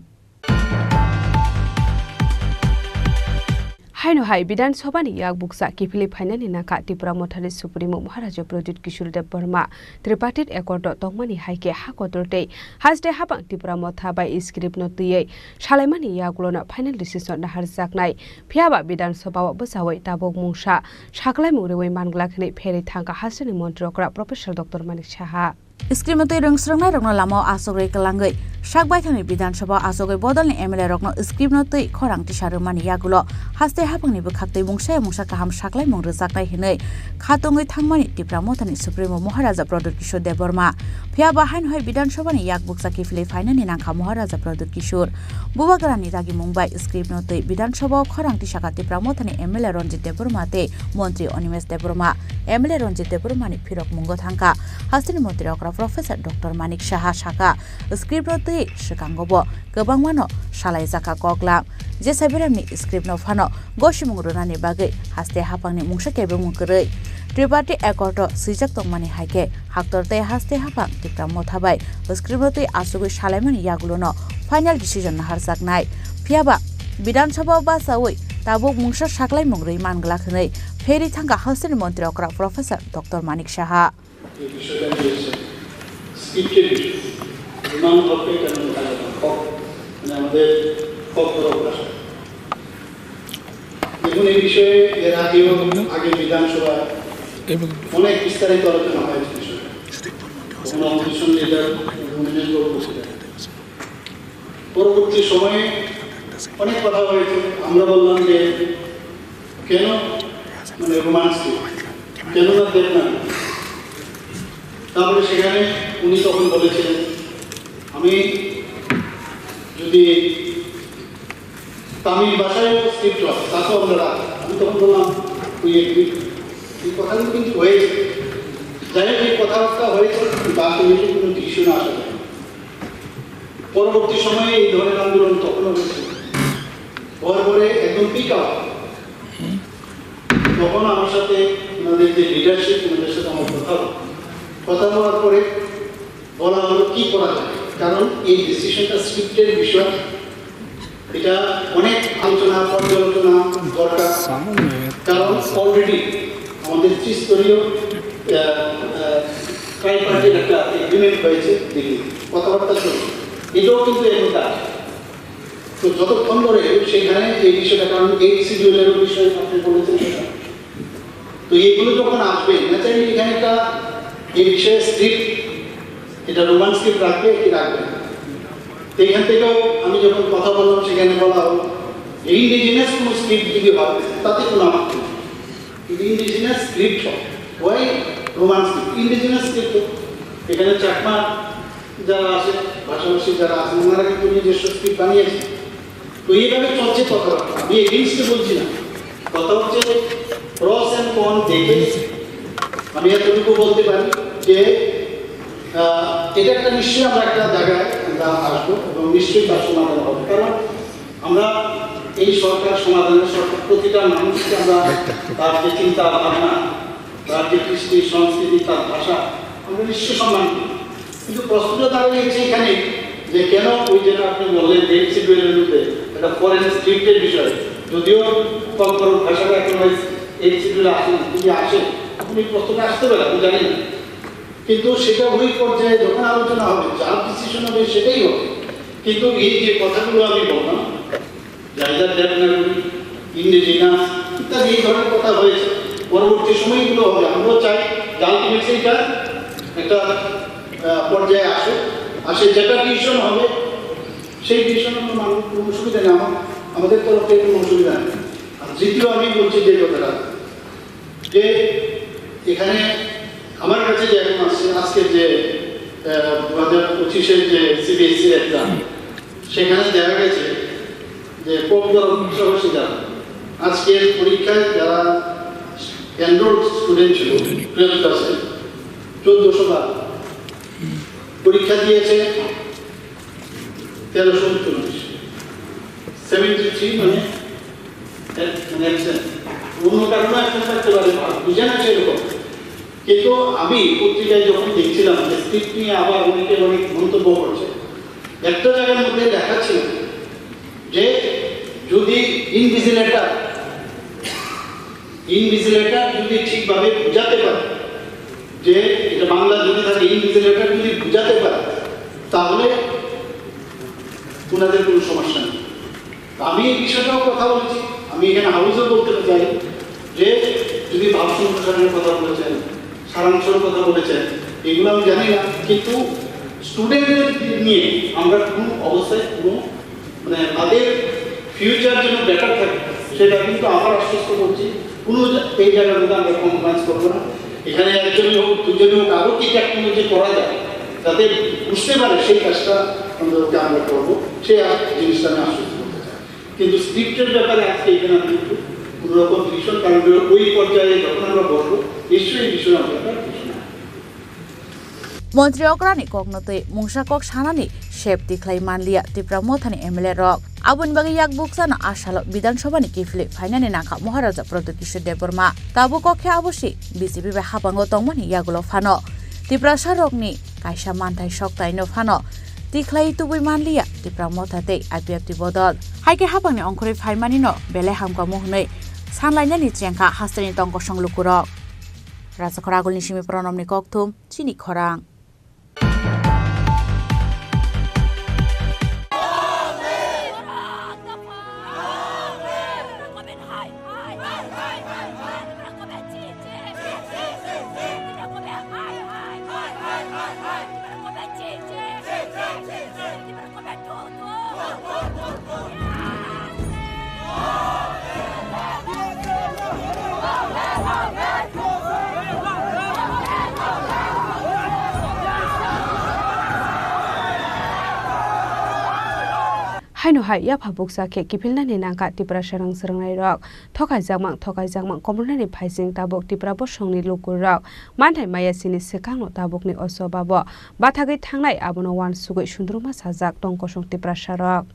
Haino hai Bidhan Sabha ni yak bukcha kiphilwi phainani nangkha Tipra Mothani Supremo Maharaja Pradyut Kishore Debbarma. Tripartite accord o tongmani hai khe ha kotor tei haste hapang Tipra Motha bai script no twiwi salaimani yagulono final decision naharjaknai. Phiyaba Bidhan Sabha o bwchaui tabuk mungsa saklaimung rwui manglak hwnwi pherwi thangkha hasteni montri okra Professor Doctor Manik Saha. Script no twi rwngsrwngnairokno lamao achokrwi kwlangwi sak baithangni Bidhan Sabha o achogwi bodolni M L A rokno script no twi khorang tisa rwmani yagulo haste haphangni bwkhaktwi mungsa ya mungsa kaham saklaimung rwjaknai hwnwi khatungwi thangmani Tipra Mothani Supremo Maharaja Pradyut Kishore Debbarma. Phiyaba haino hai Bidhan Sabha ni yak bukcha kiphilwi phainani nangkha Maharaja Pradyut Kishore. Bubagrani dagimung bai script no twi Bidhan Sabha o khorang tisakha Tipra Mothani M L A Ranjit Debbarma tei Montri Animesh Debbarma. M L A Ranjit Debbarma ni phirok mungo thangkha hasteni montri okra Professor Doctor Manik Saha sakha, script no twi swkango bo kwbangmano salaijakha koklam. Jesa Beremni script no phano gosimung rwnani bagwi haste haphangni mungsa kebengmung kwrwi. Triparty accord o swijak tongmani hai khe haktor tei haste haphang Tipra Motha bai script no twi achugwi salaimani yagulono final decision naharjaknai. Phiyaba Bidhan Sabha o bachaui tabuk mungsa saklaimung rwi manglak hwnwi pherwi thangkha hasteni montri okra Professor Doctor Manik Saha. এই বিষয়টা রয়েছে, স্ক্রিপ্টের বিষয়। রোমান হরফে কেন লেখা যাবে? খ, মানে আমাদের খ হরফ ভাষা। দেখুন, এই বিষয়ে এর আগেও, আগে বিধানসভা অনেক বিস্তারিত আলোচনা হয়েছে বিষয়টা। তখন অপোজিশন লিডার রবীন্দ্রনাথ বাবু বলছিলেন। পরবর্তী সময়ে অনেক কথা হয়েছে। আমরা বললাম যে, "কেন, মানে, রোমান স্ক্রিপ্ট? কেন না দেবনাগরী?" তারপরে সেখানে উনি তখন বলেছিলেন, "আমি যদি তামিল ভাষায় স্ক্রিপ্ট হয়, তাতেও আমরা রাজি।" আমি তখন বললাম, "We agree।" এই কথাগুলো কিন্তু হয়েছে। যাই হোক, এই কথাবার্তা হয়েছে, কিন্তু আলটিমেটলি কোনো ডিসিশনে আসা যায়নি। পরবর্তী সময়ে এই ধরনের আন্দোলন তখনও হয়েছিল। হওয়ার পরে একদম পিক আপ, তখন আমার সাথে ওনাদের যে লিডারশিপ, ওনাদের সাথে আমার কথা হলো। কথা বলার পরে বলা হলো কি করা যায়, কারণ এই ডিসিশনটা স্ক্রিপ্টের বিষয়, এটা অনেক আলোচনা পর্যালোচনা দরকার, কারণ অলরেডি আমাদের ত্রিস্তরীয় ট্রাইপার্টির একটা এগ্রিমেন্ট হয়েছে দিল্লি, কথাবার্তা চলছে, এটাও কিন্তু এর মধ্যে আছে। তো যতক্ষণ ধরে সেখানে এই বিষয়টা, কারণ এইট শিডিউলেরও বিষয় আপনি বলেছেন সেটা, তো এইগুলো যখন আসবে, ন্যাচারালি এখানে একটা এই বিষয়ে স্ক্রিপ্ট, এটা রোমান স্ক্রিপ্ট রাখবে কি রাখবে না। তো এখান থেকেও আমি যখন কথা বললাম, সেখানে বলা হলো, ইন্ডিজিনাস কোনো স্ক্রিপ্ট যদি হয়, তাতে কোনো আপত্তি নেই। কিন্তু ইন্ডিজিনাস স্ক্রিপ্ট হয়, why Roman script, indigenous script. এখানে চাকমা যারা আছে, ভাষাভাষী যারা আছে, ওনারা কিন্তু নিজস্ব স্ক্রিপ্ট বানিয়েছে। তো এইভাবে চলছে কথাবার্তা। আমি এগেইনস্টে বলছি না, কথা হচ্ছে প্রস এন্ড কন দেখে আমি এতটুকু বলতে পারি যে, আহ, এটা একটা নিশ্চয়ই আমরা একটা জায়গায় আমরা আসবো এবং নিশ্চয়ই তার সমাধান হবে, কারণ আমরা এই সরকার সমাধানের সরকার, প্রতিটা মানুষকে আমরা তার যে চিন্তা ভাবনা, তার যে কৃষ্টি সংস্কৃতি, তার ভাষা, আমরা নিশ্চয়ই সম্মান করি। কিন্তু প্রশ্নটা দাঁড়িয়েছে এখানে যে কেন ওই যে আপনি বললেন যে এইট শিডিউলের মধ্যে একটা ফরেন স্ক্রিপ্টের বিষয়ে, যদিও কর্মরত ভাষাটা এখন ওই এইট শিডিউলে আসে না, যদি আসে, তখন এই প্রশ্নটা আসতে পারে, আমি জানি না। কিন্তু সেটা ওই পর্যায়ে যখন আলোচনা হবে, যার ডিসিশন হবে সেটাই হবে। কিন্তু এই যে কথাগুলো আমি বললাম, যারা দেবনাগরী, ইন্ডিজিনাস ইত্যাদি এই ধরনের কথা হয়েছে, পরবর্তী সময়গুলো হবে। আমরাও চাই যে আলটিমেটলি এটা একটা আহ, পর্যায়ে আসুক, আর সে যেটা ডিসিশন হবে সেই ডিসিশন কোনো মানুষ কোনো অসুবিধা নেই, আমার আমাদের তরফ থেকে কোনো অসুবিধা নেই। আর দ্বিতীয় আমি বলছি যে কথাটা, যে এখানে আমার কাছে যে এখন আসছে, আজকে যে দু হাজার পঁচিশের যে সিবিএসসির এক্সাম, সেখানে দেখা গেছে যে কম দর সহসিতা আজকের পরীক্ষায় যারা এনরোল স্টুডেন্ট ছিল টুয়েলভ ক্লাসে চোদ্দশো বার, পরীক্ষা দিয়েছে তেরোশো উনচল্লিশ, সেভেন্টি থ্রি মানে এক- মানে একশো। অন্য কারণে একশো থাকতে পারে, আর বুঝে না সেরকম। কিন্তু আমি পত্রিকায় যখন দেখছিলাম যে স্ক্রিপ্ট নিয়ে আবার অনেকে অনেক মন্তব্য করছে, একটা জায়গার মধ্যে লেখা ছিল যে যদি ইনভিজিলেটর ইনভিজিলেটর যদি ঠিকভাবে বুঝাতে পারে যে এটা বাংলা যদি থাকে, ইনভিজিলেটর যদি বুঝাতে পারে, তাহলে ওনাদের কোনো সমস্যা নেই। তো আমি এই বিষয়টাও কথা বলেছি, আমি এখানে হাউসেও বলতে চাই যে যদি ভাব সম্প্রসারণের কথা বলেছেন, সারাংশের কথা বলেছেন, এগুলো আমি জানি না, কিন্তু স্টুডেন্টদের নিয়ে আমরা কোনো অবস্থায় কোনো মানে তাদের ফিউচার যেন বেটার থাকে, সেটা কিন্তু আবার আশ্বস্ত করছি। কোনো জা- এই জায়গার মধ্যে আমরা কম্প্রোমাইজ করবো না। এখানে একজনই হোক, দুজনই হোক, আরও কি টেকনোলজি করা যায় যাতে বুঝতে পারে, সেই কাজটা আমরা ওকে আমরা করবো, সেই আ- জিনিসটা আমি আশ্বস্ত করতে চাই। কিন্তু স্ক্রিপ্টের ব্যাপারে আজকে এখানে আমি একটু কোনো রকম ডিসিশন, কারণ ওই পর্যায়ে যখন আমরা বসবো, নিশ্চয়ই এই বিষয়ে আমরা একটা ডিসিশন আসবে। Montri okrani kokno twi mungsa kok sanani sep tikhlai manliya Tipra Mothani M L A rok. Aboni bagwi yak buksano a salo Bidhan Sabhani kiphilwi phainani nangkha Maharaja Pradyut Kishore Debbarma. Tabuk kok khe abo si B J P bai hapango tongmani yagulo phano Tiprasa rokni kaisa manthai soktaino phano tikhlai tubui manliya Tipra Motha tei I P F T bodol. Hai khe hapangni ongkhorwi phaimanino belai hamkamo hwnwi sanlainani chengkha hasteni tongkosong lukurok. Rajakhor agulni simi Pronomni kokthum, chini khorang. Haino hai yapha bukcha khe kiphilnani nangkha Tiprasa rang swrwngnairok. Thokaijakmang, thokaijakmang komornani phaising tabuk Tipra bosongni lukurok manthai maya sini swkangno tabukni o chobabo bathagwi thangnai, abono uansugwi sundruma sajak tongkosong Tiprasarok.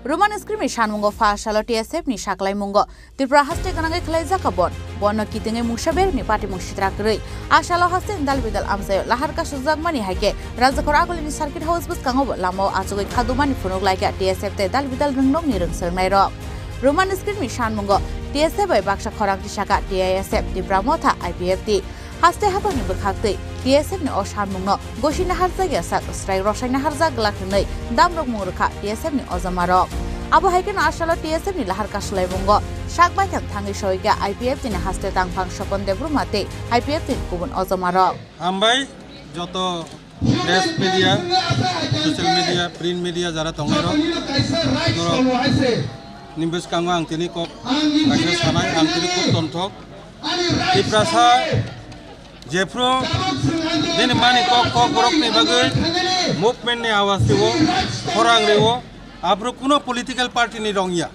Roman scriptni sanmungo pha salo T S F ni saklaimungo Tripura haste gwnangwi khwlaijak kha bon. Bono kitingwi mungsa beremni patimung sitra kwrwi. A salo haste dal bidal amchaio lahar kasukjakmani hai khe Rajakhor agulini Circuit House bwskango bo lamao achugwi khadumani phunuk laikha T S F tei dal bidal rwngnokni rwng swrwngnairok. Roman scriptni sanmungo T S F bai baksa khorang tisakha T I S F, Tipra Motha, I P F T. Haste haphangni bwkhaktwi T S F ni o sanmungno gosi naharjakya sak swrai rwsai naharjak glak hwnwi damrok mung rwkha T S F ni ojamarok. Abo hai kheno a salo T S F ni lahar kasulaibungo sak baithang thangwi soikha I P F T ni haste tangphang Sopon Debbarma tei I P F T ni kubun ojamarok. Hambai joto press media, social media, print media jara tongnai rok, norok ni bwskango ang tini kok kaisa sanai, ang tini kok tonthok. Tiprasa jephru bini mani kok kok borok ni bagwi movement ni awas rio, khorang rio, aphru kuno political party ni rong ya.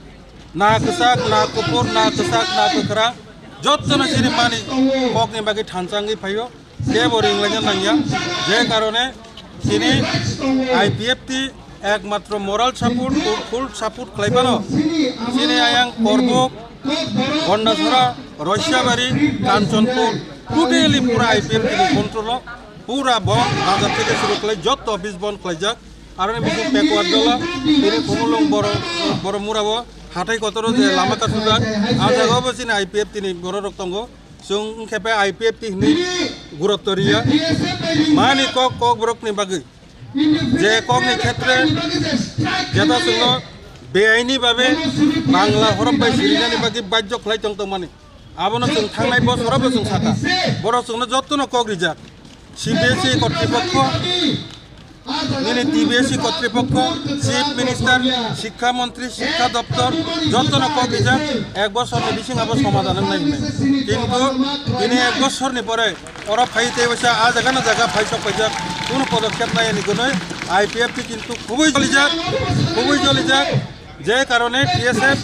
Na kwchak, na kuphur, na kwchak, na kwkhrang, jottono chini mani kok ni bagwi thansa wngwi phaio. Kebo ringlaina nangya, je karone chini I P F T ekmatro moral support, full support khlaibano. Chini ayang Korbuk, Gondasora, Roisabari, Kanchanpur, Totally pura I P F T ni control o, pura bon, bazar theke suru khlai jotto office bon khlaijak. Aroni bising backward dola, tini Khumulwng Boro-, Boromura o hathai kotoro je lama kasujak, a jaga o bo chini I P F T ni borok rok tongo. Chwng wngkhe bai I P F T hinwi gurutto riya. Mani kok, kokborok ni bagwi. Je kokni khetre jeta chwngno beaini babe Bangla horop bai sirinani bagwi bajjo khlai tong tongmani. Abono chwng thangnai bosorobo chwng sakha. Borok chwngno jottono kok rijak. C B S E kotripokho, nini T B S E kotripokho, Chief Minister, Shikkha Montri, Shikkha Doptor, jottono kok rijak, ek bosorni bising abo somadhan wngnai hinwi. Kintu tini ek bosorni pore oro phai tei waisa a jaga na jaga phai sok paijak, kuno podokkhep nai ani gunoi I P F T kintu khubui jolijak, khubui jolijak, je karone T S F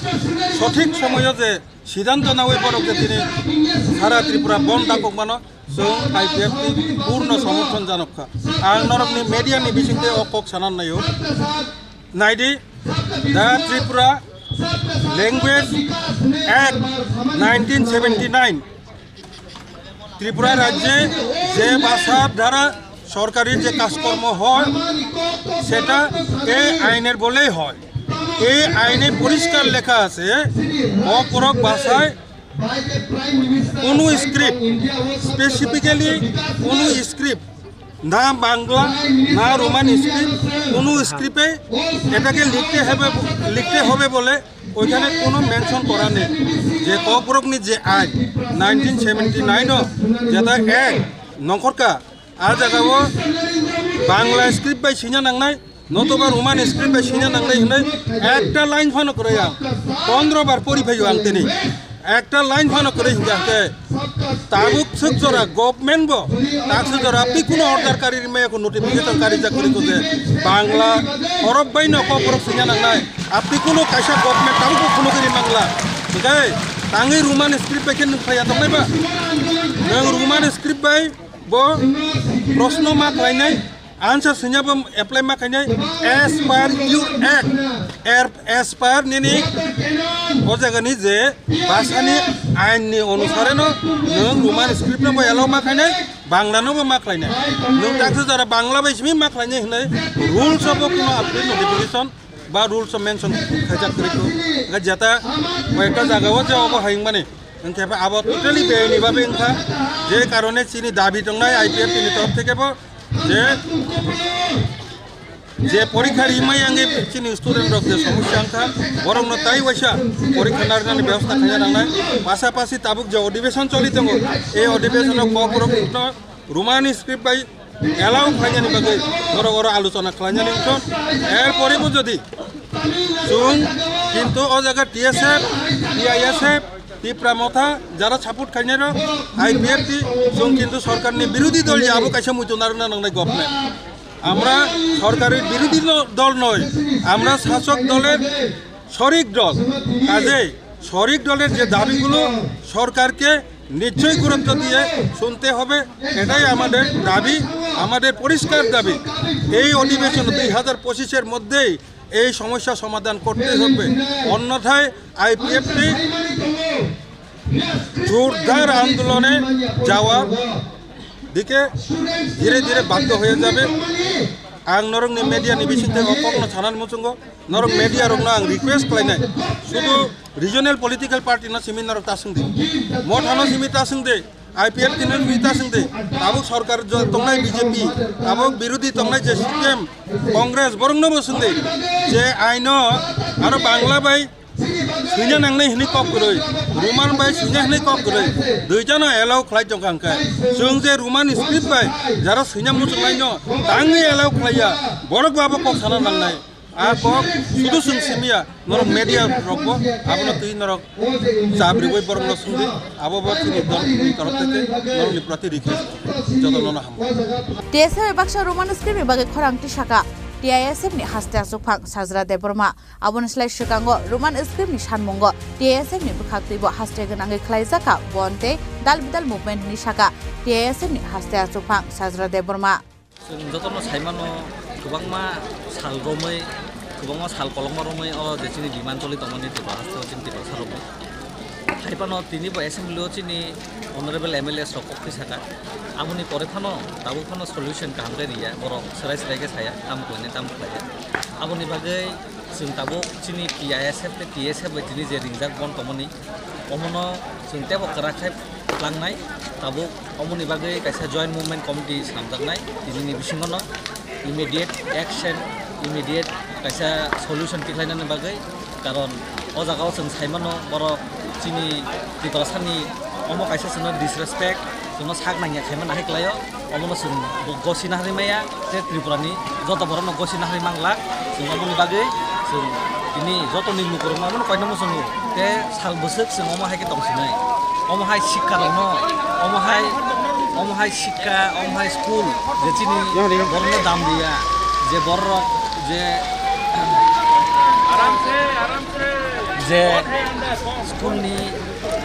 sothik somoyo je siddhanto nawi borok je tini sara Tripura bon dakok mano, chwng I P F T purno somorthon janok kha. Ang norokni media ni bisingtwi o kok sana naio. Naidi, the Tripura Language Act nineteen seventy nine, Tripura রাজ্যে যে ভাষার দ্বারা সরকারি যে কাজকর্ম হয়, সেটা এই আইনের বলেই হয়। এই আইনে পরিষ্কার লেখা আছে, ককবরক ভাষায় কোনো স্ক্রিপ্ট, স্পেসিফিক্যালি কোনো স্ক্রিপ্ট, না বাংলা, না রোমান স্ক্রিপ্ট, কোনো স্ক্রিপ্টে এটাকে লিখতে হবে, লিখতে হবে বলে ওইখানে কোনো মেনশন করা নেই। যে ককবরকনি যে আইন নাইনটিন সেভেন্টি নাইন ও যেটা এক নখরকা, আর জায়গাও বাংলা স্ক্রিপ্ট বাই সিনা নাংনাই, নতুবা রোমান স্ক্রিপ্ট বাই সিনা নাংনাই হলে একটা লাইন ফানো করে আম পনেরো বার পড়ি ফাইও আম তিনি। Ekta line phano kwrwi hinkhe hwnkhe tabuk swk jora government bo tak swk jora apni kuno order kari rimaya ko notification kari jak kwrwi ko je Bangla horok bai no kokborok swngya nangnai. Apni kuno kaisa government tabuk bo phunugwi rimangla. Hwnkhe tangwi Roman script bai khe nwng phaiya tongnai ba? Nwng Roman script bai bo proshno ma khlainai. Answer swinya bo apply ma khainai as per your act, er, as per nini o jagani je bhasani ain ni onusare no nwng Roman script no bo allow ma khainai, Bangla no bo ma khlainai. Nwng taksa jora Bangla bai simi ma khlainai hinwi rules o bo kuno update notification ba rules o mention khaijak kwrwi kho. Ga jeta koyekta jaga o je obo hayung mani. Hwnkhe abo totally beaini babe wngkha, je karone chini dabi tongnai I P F T ni torof theke bo je, je porikha rimai yangi chini student rok je somosya wngkha, borok no tai waisa porikha narwknani bebosta khaina nangnai. Pasapasi tabuk je odibeshon choli tongo, ei odibeshon o kokborok no Roman script bai allow khlainani bagwi borok oro alochona khlainani wngkha. Er pore bo jodi chwng kintu o jaga T S F, T I S F, Tipra Motha jara support khainai rok, I P F T, chwng kintu sorkarni birodhi dol ya abo kaisa muitu narwkna nangnai government. Amra sorkarir birodhi dol noi, amra shasok doler shorik dol. Kajei shorik doler je dabiগুলো সরকারকে নিশ্চয়ই গুরুত্ব দিয়ে শুনতে হবে, এটাই আমাদের দাবি, আমাদের পরিষ্কার দাবি। এই অধিবেশন দুই হাজার পঁচিশের মধ্যেই এই সমস্যা সমাধান করতেই হবে, অন্যথায় I P F T জোরদার আন্দোলনে যাওয়ার দিকে ধীরে ধীরে বাধ্য হয়ে যাবে। Ang norokni media ni bisingtwi o kokno sanani muchungo, norok media rokno ang request khlainai, sudu regional political party no simi norok ta swngdi, Motha no simi ta swngdi, I P F T no simi ta swngdi, tabuk sorkar jo-, tongnai B J P, tabuk birodhi tongnai je C P M, Congress, borokno bo swngdi je aino aro Bangla bai swina nangnai hinwi kok kwrwi, Roman bai swina hinwi kok kwrwi, duitano allow khlai tongkha hwnkhe, chwng je Roman script bai jara swina muchungnai no tangwi allow khlaiya, borok bo abo kok sana nangnai. A kok sudu chwng simiya, norok media rok bo abono twi norok chabribwi borok no swngdi, abo bo chini dol ni torof theke, norok ni proti request, joto no hamo. T S F bai baksa Roman script ni bagwi khorang tisaka T I S F ni haste achukphang Sajra Debbarma. Aboni slai swkango Roman script ni sanmungo T I S F ni bwkhak twibo haste gwnangwi khlaijak kha, bo tei dal bidal movement hinwi sakha T I S F ni haste achukphang Sajra Debbarma. Chwng jotono saimano, kwbangma sal romwi, kwbangma sal kolokma romwi o je chini demand choli tongmani Tripura haste o chini Tiprasa rokbo. Hai phano tini bo assembly o chini honorable M L A rok kok khe saka. Aboni pore phano tabuk phano solution kaham khe riya, borok serai serai khe saya, tamo khlainai, tamo khlaiya. Aboni bagwi chwng tabuk chini T I S F tei T S F bai tini je ringjak bon tongmani, omono chwng teibo kwrak khe tlangnai. Tabuk omoni bagwi kaisa joint movement committee swnamjaknai, tinini bisingono immediate action, immediate kaisa solution tikhlainani bagwi. Karon o jagao chwng saimano, borok chini Tiprasani omo kaisa chwngno disrespect, chwngno sak nangya khaimani hai kwlaio. Omono chwng bo gosina harwi maya, je Tripurani joto borokno gosina harwi manglak. Chwng omoni bagwi chwng tini jotoni lukurokno omono koinoma chwngo. Te sal bwswk chwng omo hai khe tongsinai. Omo hai sikkarokno, omo hai, omo hai sikka, omo hai school je chini borokno dam riya, je borok je, je school ni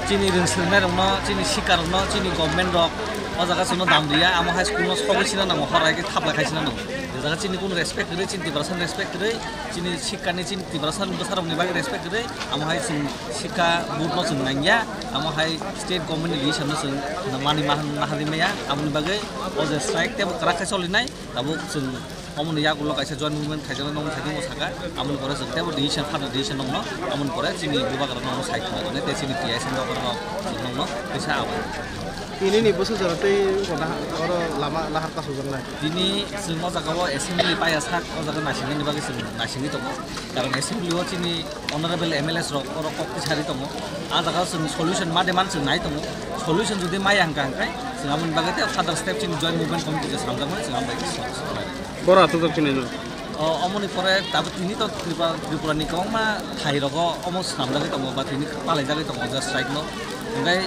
chini rwng swrwngnairokno, chini sikkarokno, chini government rok o jaga chwngno dam riya, amo hai school no sogwi sina nango, horai khe thaplai khai sina nango. Je jaga chini kunu respect kwrwi, chini Tiprasani respect kwrwi, chini sikkani, chini Tiprasani bwsarokni bagwi respect kwrwi, amo hai chwng sikka board no chwng nangya, amo hai state government ni decision no chwng mani ma-, ma harwi maya, aboni bagwi o je strike teibo kwrak khe cholinai. Tabuk chwng omoni yagulo kaisa joint movement khaijaknai nokni thani bo saka, aboni pore chwng teibo decision, further decision nokno, aboni pore chini bubagra nokno sai khna rwnai tei chini T I S M rok rok chwng nokno kisa abai. Tini ni bwswk jora tei oro lama lahar kasu jaknai. Tini chwng o jaga o assembly paiya sak, o jaga naisingni bagwi chwng naisingwi tongo. Karon assembly o chini honorable M L As rok oro kok tisari tongo. A jaga chwng solution ma demand chwng nai tongo. Solution jodi maya hwnkha hwnkhe chwng aboni bagwi tei further step chini joint movement committee je swnamjakmani chwng aboni bagwi. Boro achukjak chini no. O, omoni pore tabuk tini to Tripura, Tripura ni kwbangma thai rogo omo swnamjagwi tongo ba tini palaijagwi tongo je strike no. Hwnkhe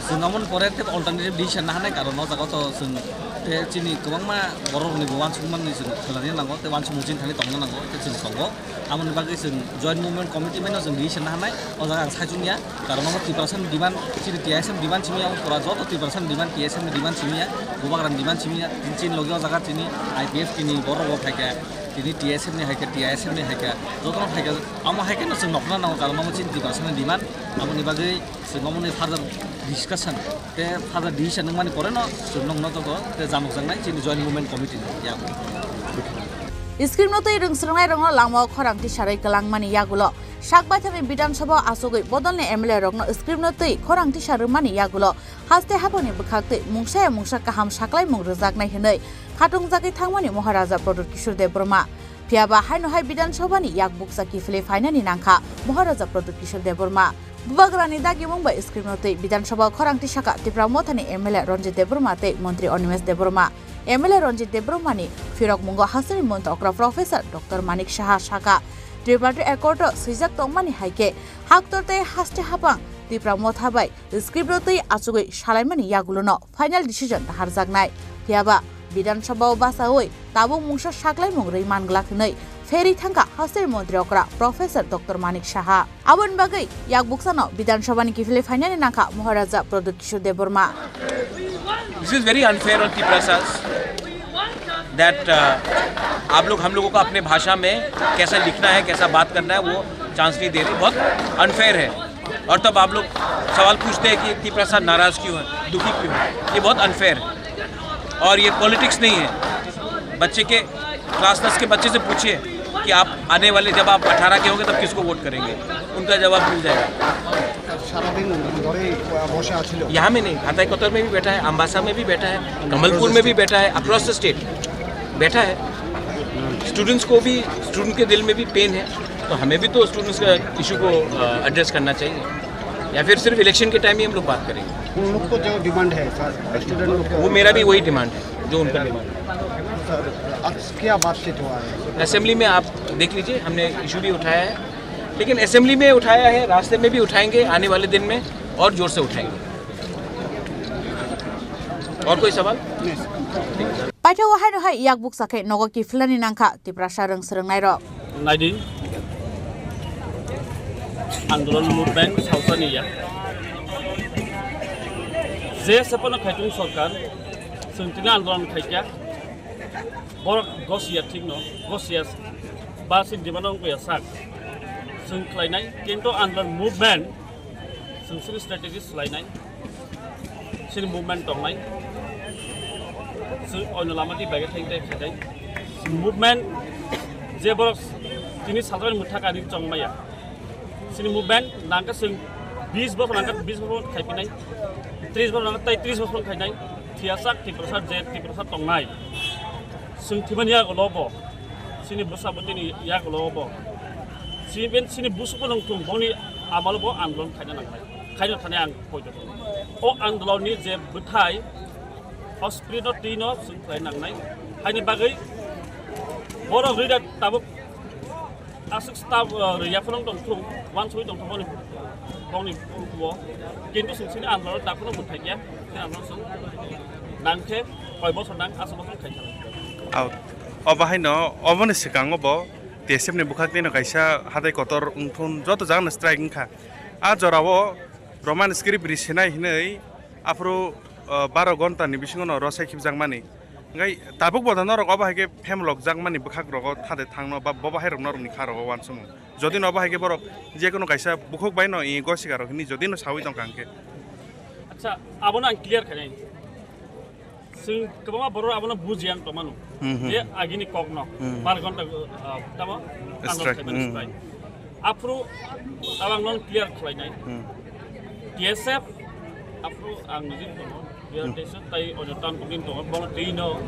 chwng omoni pore tei alternative decision nahanai karon o jaga to chwng tei chini kwbangma borok rokni bo uansukmani chwng khlaiwi nango tei uansukmung chini thani tongna nango tei chwng tongo. Aboni bagwi chwng joint movement committee bai no chwng decision nahanai, o jaga ang saichung ya, karon omo Tiprasani demand, chini T I S M demand simi ya, omo pura joto Tiprasani demand, T S M ni demand simi ya, bubagrani demand simi ya, chini logi o jaga chini I P F T ni borok bo phaikha, tini T S M ni haikha, T I S M ni haikha, jotono phaikha, omo haikhe no chwng nokna nango, karon omo chini Tiprasani demand, aboni bagwi chwng omo ni further discussion. Te further decision wngmani pore no chwng nokno joto te janokjaknai chini joint movement committee ni yago. Script no twi rwng swrwngnai rokno lamao khorang tisarwi kwlangmani yagulo sak baithakni Bidhan Sabha o achugwi bodolni M L A rokno script no twi khorang tisa rwmani yagulo haste haphangni bwkhak twi mungsa ya mungsa kaham saklaimung rwjaknai hwnwi khatungjagwi thangmani Maharaja Pradyut Kishore Debbarma. Phiyaba haino hai Bidhan Sabha ni yak bukcha kiphilwi phainani nangkha Maharaja Pradyut Kishore Debbarma. Bubagrani dagimung bai script no twi Bidhan Sabha o khorang tisaka Tipra Mothani M L A Ranjit Debbarma tei Montri Animesh Debbarma. M L A Ranjit Debbarma ni phirok mungo hasteni montri okra Professor Doctor Manik Saha saka, Triparty Accord o swijak tongmani hai khe haktor tei haste haphang Tipra Motha bai script no twi achugwi salaimani yagulo no final decision naharjaknai. Phiyaba Bidhan Sabha o bachaui tabuk mungsa saklaimung rwi manglak hwnwi pherwi thangkha hasteni montri okra Professor Doctor Manik Saha. Aboni bagwi yak buksano Bidhan Sabha ni kiphilwi phainani nangkha Maharaja Pradyut Kishore Debbarma. This is very unfair on Tiprasas that uh, आप लोग हम लोगों को अपने भाषा में कैसा लिखना है, कैसा बात करना है, वो चांस नहीं दे रहे। बहुत अनफेयर है। और तब आप लोग सवाल पूछते हैं कि तिप्रसा नाराज क्यों है, दुखी क्यों है। ये बहुत अनफेयर है और ये पॉलिटिक्स नहीं है। बच्चे के क्लास दस के बच्चे से पूछिए कि आप आने वाले, जब आप अठारह के होंगे, तब किसको वोट करेंगे, उनका जवाब मिल जाएगा। সারাদিন ধরেই বসে আছিল। यहाँ में नहीं, हाताई कोतवार में भी बैठा है, अम्बासा में भी बैठा है, कमलपुर में भी बैठा है, अक्रॉस द स्टेट बैठा है। स्टूडेंट्स को भी, स्टूडेंट के दिल में भी पेन है, तो हमें भी तो स्टूडेंट्स का इशू को एड्रेस करना चाहिए। या फिर सिर्फ इलेक्शन के टाइम ही हम लोग बात करेंगे? उन लोग को जो डिमांड है सर, स्टूडेंट लोग को वो मेरा भी वही डिमांड है जो उनका डिमांड है। सर, आज क्या बातचीत हुआ है? असेंबली में आप देख लीजिए, हमने इशू भी उठाया है, लेकिन असेंबली में उठाया है, रास्ते में भी उठाएंगे आने वाले दिन में, और जोर से उठाएंगे। और कोई सवाल? Paithak o haino hai yak bukcha khe nogo kiphilnani nangkha Tiprasa rwng swrwngnairok. Naidi, andolon movement sausani ya. Je sepono khaitung sorkar, chwng tini andolon khaikya, borok gosiya thikno, gosiya ba sini dimano wngya sak. Chwng khlainai, kintu andolon movement Chwng chini strategy swlainai, chini movement tongnai, chwng ono lama twi bai khe thang tei khainai. Movement je borok tini salmani mwthak ani chongmaya. Chini movement nangkhe chwng bis bosor nangkhe bis bosor khaipinai, tris bosor nangkhe tei tris bosor khainai. Thiyasa Tiprasa je Tiprasa tongnai. Chwng thimani yagulo bo, chini bwsa bwtwini yagulo bo. Chini ben chini busuk bo nung thung boni amalo bo andolon khaina nangnai. Khaina thani ang poito. O andolonni je bwthai, o spirit no twi no chwng khlai nangnai. Haini bagwi borok leader tabuk aswk staff, uh, rwya phano tong thung, uansugwi tong thung boni, boni wo. Kintu chwng chini andolon dakhno mwthai ya, chini andolon chwng nangkhe koi bosor nang, aswk bosor khaisa. Au, o bahaino, oboni swkango bo T S F ni bwkhak tino kaisa hatai kotor wngthun joto jagano strike wngkha. A jorao Roman script risinai hinwi aphuru, uh, baro gonta ni bisingo no rosai khibjakmani. Hingke tabuk bo da norok obo hai khe phemlok jakmani bwkhak rogo thade thangno ba bo bahai rok norok ni kha rogo uansukmung. Jodi no obo hai khe borok je kono kaisa bukhuk bai no i gosika rok hini jodi no sawi tongkha hingke. Acha, abono ang clear khainai. Chwng kwbangma borok abono bujiya ang tongmano. Hmm, hmm. Je agini kokno Hmm. bar ghonta, ah, tamo Strike, andolon khaimani hmm. strike. Aphuru abang non clear khlainai. Hmm. T S F aphuru ang nijin tongo. Hmm. T S F tai onyo town committee tongo. Bono twi no.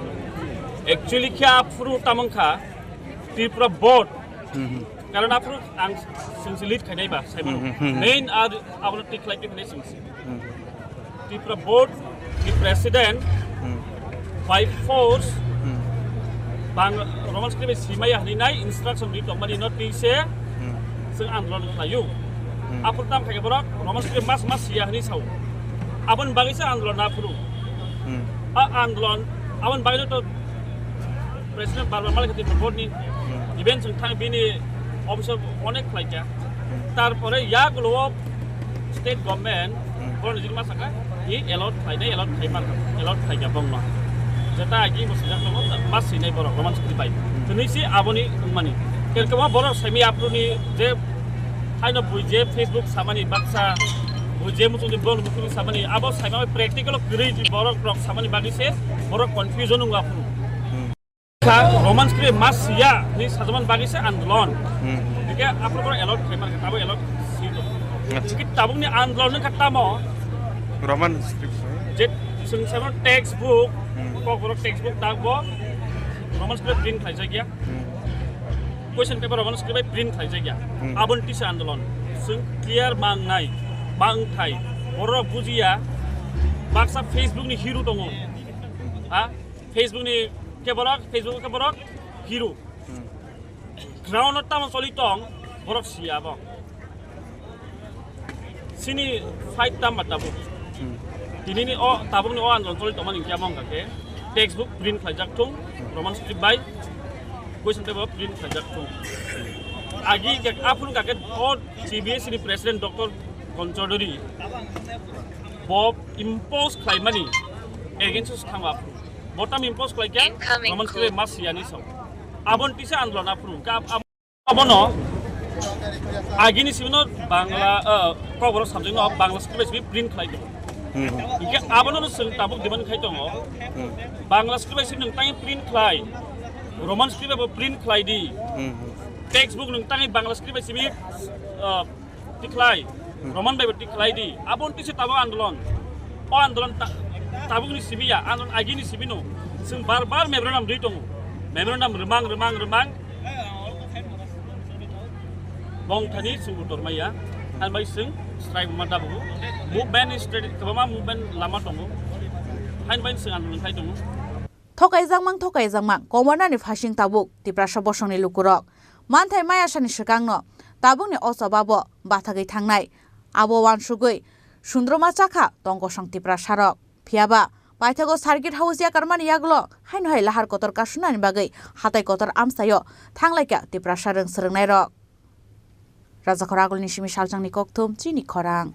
Actually khe aphuru tamang kha Tripura board. Hmm, hmm. Karon aphuru ang singsi lead khainai ba, saimano. Hmm, hmm, hmm, hmm. Main ar abono tik khlai tik khainai singsi. Hmm. Tripura board ni president Hmm. by force Hmm. bang Roman script simaya hwnwi nai instruction ri tongmani no twi se Hmm. chwng andolon khlaio. Hmm. Aphuru tam khaikhe borok Roman script mas mas siya hwnwi sao. Aboni bagwi se andolon aphuru. Hmm. A andolon aboni bagwi no to president bar bar malik khati board ni Hmm. event chwng thang bini officer onek khlaikha. Hmm. Tarpore yagulo state government Hmm. bono nijini ma sakha, i allot khlainai, allot khlai mankha, allot khlaikha bongno. Jeta agi bo sijak tongo, ma sinai borok Roman script bai. Hmm. Tini si aboni wngmani. Ker kema borok saimi aphuruni je haino bui je Facebook samani baksa, bui je muchungni borok muchungni samani, abo saima practical o kwrwi borok rok samani bagwi se borok confusion wngo aphuru. Hmm. Kha, Roman script mas siya ni sajaman bagwi se andolon. Hmm. Hingke aphuru borok allot khlai mankha, abo allot si to. Acha. Hingke tabukni andolon wngkha tamo? Roman script. Je chwng saimano textbook, Hmm. kokborok textbook dak bo Roman script print khlaijak ya. Hmm. Question paper Roman script bai print khlaijak ya. Hmm. Aboni tisa andolon. Chwng clear mangnai, mangthai. Borok bujiya, baksa Facebook ni hero tongo. Ha? Facebook ni ke borok, Facebook ke borok hero. Hmm. Ground o tamo choli tong, borok siya bo. Sini fight tam ba tabuk. Hmm. Tini ni o tabuk ni o andolon choli tongmani kya mong kake. Textbook print khlaijak thung, Roman script bai. Question paper print khlaijak thung. Agi ke aphuru kake o C B S E ni president Doctor Kon Chaudhary bo impose khlaimani against o thangwa aphuru. Botam impose khlai khe Incoming Roman call. Script mas siyani sao. Abon tisa andolon aphuru. Ka-, ab-, abono agini sibino Bangla, uh, kokborok subject no Bangla script bai print khlai tongo. Hmm. Hingke abono no chwng tabuk demand khai tongo. Hmm. Bangla script bai sibino tang print khlai. Roman script bai bo print khlai di. Hmm. Textbook nung tang Bangla script bai sibi, uh, Tikhlai, Hmm. Roman bai bo tikhlai di. Abo twi se tabuk andolon. O andolon ta-, tabuk ni sibi ya, andolon agi ni sibi no. Chwng bar bar memorandum rwi tongo. Memorandum rwmang, rwmang, rwmang. Bong thani chwng utor maya. Han bai chwng strike ma dabu. Movement ni state kwbangma movement lama tongo. Han bai chwng andolon khai tongo. Thokaijakmang, thokaijakmang, komarnani phasing tabuk Tiprasa bosongni lukurok. Manthai mayasani swkangno tabukni o choba bo bathagwi thangnai. Abo uansugwi sundruma chakha tongkosong Tiprasarok. Phiyaba paithago circuit house yakarmani yagulo haino hai lahar kotor kasunani bagwi hatai kotor amchaio thanglaikha Tiprasa rwng swrwngnairok. Rajakhor agulni simi salchangni kokthum chini khorang.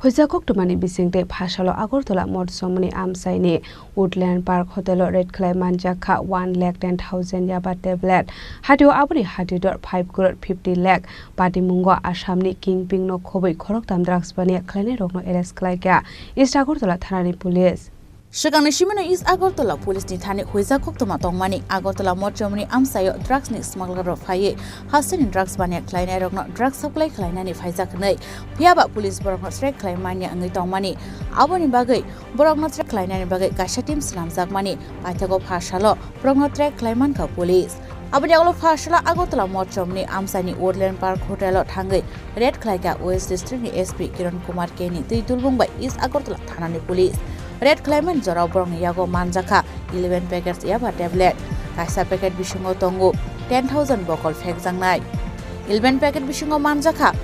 Huijak koktwmani bisingtwi phasalo Agartala Mothchomoni amchaini Woodland Park Hotel-o raid khlai manjak kha one lakh ten thousand yaba tablet. Hatio aboni hatidor five crore fifty lakh. Patimungo Assamni kingpin no khobwi khoroktham drugs baniya khlainairokno arrest khlaikha East Agartala thanani police. Swkangni simino East Agartala police ni thani huijak koktwma tongmani Agartala Mothchomoni amchaio drugs ni smuggler rok phaiwi hasteni drugs baniya khlainairokno drugs supply khlainani phaijak hwnwi, phiyaba police borokno track khlai manya wngwi tongmani. Aboni bagwi borokno track khlainani bagwi kaisa team swnamjakmani paithago phasalo borokno track khlai mankha police. Aboni yagulo phasalo Agartala Mothchomoni amchaini Woodland Park Hotel-o thangwi raid khlaikha West District ni S P Kiran Kumar K ni twi dulbung bai East Agartala thanani police. Raid khlaimani jorao borokni yago manjakha eleven packets yaba tablet, kaisa packet bisingo tongo ten thousand bokol phekjaknai. Eleven packet bisingo manjakha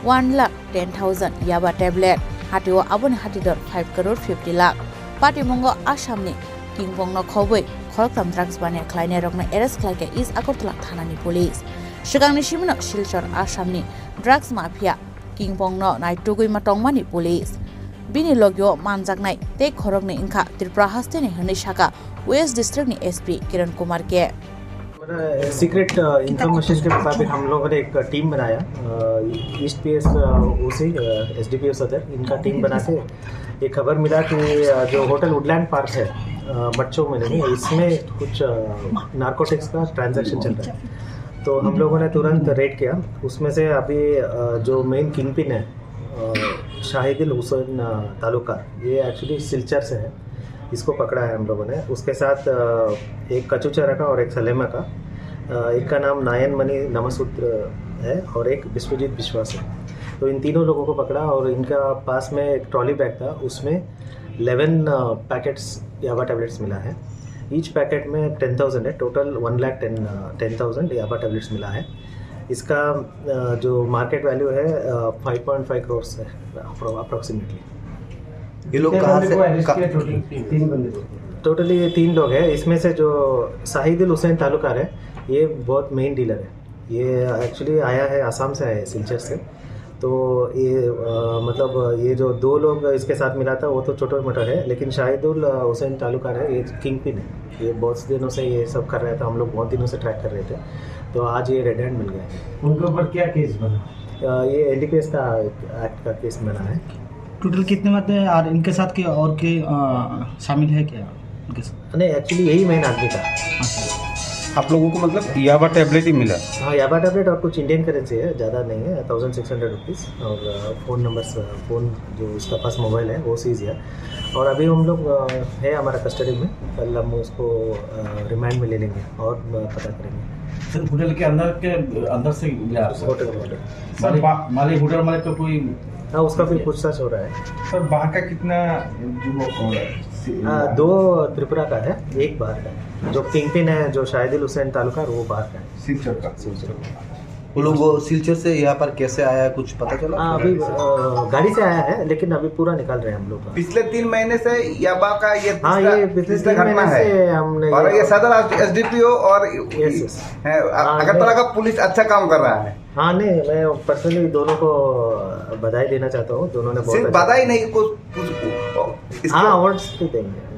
one lakh ten thousand yaba tablet, hatio aboni hatidor five crore fifty lakh. Patimungo Assamni kingpin no khobwi khoroktham drugs baniya khlainairokno arrest khlaikha East Agartala thanani police. Swkangni simino Silchar Assamni drugs mafia kingpin no naitugwi ma tongmani police. Bini logio manjaknai tei khoroknwi wngkha Tripura hasteni hwnwi sakha West District ni S P Kiran Kumar K. हमारा secret information के मुताबिक हम लोगों ने एक टीम बनाया, east PS ओसी, एसडीपीओ सदर, इनका टीम बना के एक खबर मिला कि अ, जो होटल वुडलैंड पार्क है, अ, मटचो में नहीं, इसमें कुछ नारकोटिक्स का ट्रांजैक्शन चल रहा है। तो हम लोगों ने तुरंत रेड किया। उसमें से अभी अ, जो मेन किंगपिन है, अ, शाहिदुल हुसैन, अ, तालुका, ये एक्चुअली सिलचर से है। इसको पकड़ा है हम लोगों ने। उसके साथ, अ, एक कचूचा रखा और एक सलेमा का। अ, एक का नाम नायन मणि नमसूत्र है और एक विश्वजीत विश्वास है। तो इन तीनों लोगों को पकड़ा और इनका पास में एक ट्रॉली बैग था, उसमें इलेवन, अ, पैकेट्स याबा टैबलेट्स मिला है। ईच पैकेट में टेन थाउजेंड है, टोटल वन लाख टेन, अ, टेन थाउजेंड याबा टैबलेट्स मिला है। इसका, अ, जो मार्केट वैल्यू है, अ, फ़ाइव पॉइंट फ़ाइव करोड़ है अप्रो-, अप्रोक्सीमेटली। ये लोग कहाँ से, का- टोटली तीन लोग हैं। इसमें से जो शाहिदुल हुसैन तालुकार है, ये बहुत मेन डीलर है। ये एक्चुअली आया है, आसाम से आया है, सिलचर से। तो ये, अ, मतलब, ये जो दो लोग इसके साथ मिला था, वो तो छोटा मोटा है, लेकिन शाहिदुल, अ, हुसैन तालुकार है, ये किंगपिन है। ये बहुत दिनों से ये सब कर रहा था, हम लोग बहुत दिनों से ट्रैक कर रहे थे। तो आज ये रेड हैंड मिल गया है। उनके ऊपर क्या केस बना? अ, ये एनडीपीएस का एक्ट का केस बना है। टोटल कितने आते हैं और इनके साथ के और के, अ, शामिल है क्या इनके साथ? नहीं, एक्चुअली यही मेन आदमी था। अच्छा। आप लोगों को मतलब याबा टैबलेट ही मिला? हाँ, याबा टैबलेट और कुछ इंडियन करेंसी है, ज़्यादा नहीं है, थाउजेंड सिक्स हंड्रेड रुपीज़। और, अ, फ़ोन नंबर, अ, फ़ोन जो उसका पास मोबाइल है, वो सीज है। और अभी हम लोग, अ, है हमारा कस्टडी में, कल हम उसको, अ, रिमांड में ले लेंगे और, अ, पता करेंगे। सर, होटल के अंदर के, अंदर से ले आ रहे हैं? होटल के अंदर। सर, मालिक, बा-, मालिक, होटल मालिक का कोई हाँ, उसका भी पूछताछ हो रहा है। सर, बाहर का कितना युवक हो रहा है? हाँ, दो त्रिपुरा का है, एक बाहर का है। जो किंगपिन है, जो शाहिदुल हुसैन तालुका, वो बाहर का है। सिलचर का? सिलचर का। वो लोग वो सिलचर से यहाँ पर कैसे आया, कुछ पता चला? हाँ, अभी, अ, गाड़ी से आया है, लेकिन अभी पूरा निकाल रहे हैं हम लोग। पिछले तीन महीने से याबा का ये हाँ, तीसरा, ये पिछले तीसरा तीन घटना महीने है। से हमने और ये सदर एसडीपीओ और यस, यस। है, हाँ, अगरतला ये का पुलिस अच्छा काम कर रहा है। हाँ, नहीं, मैं पर्सनली दोनों को बधाई देना चाहता हूँ, दोनों ने बहुत सिर्फ अच्छा बधाई नहीं, कुछ, कुछ, इसको हाँ, अवार्ड्स भी देंगे।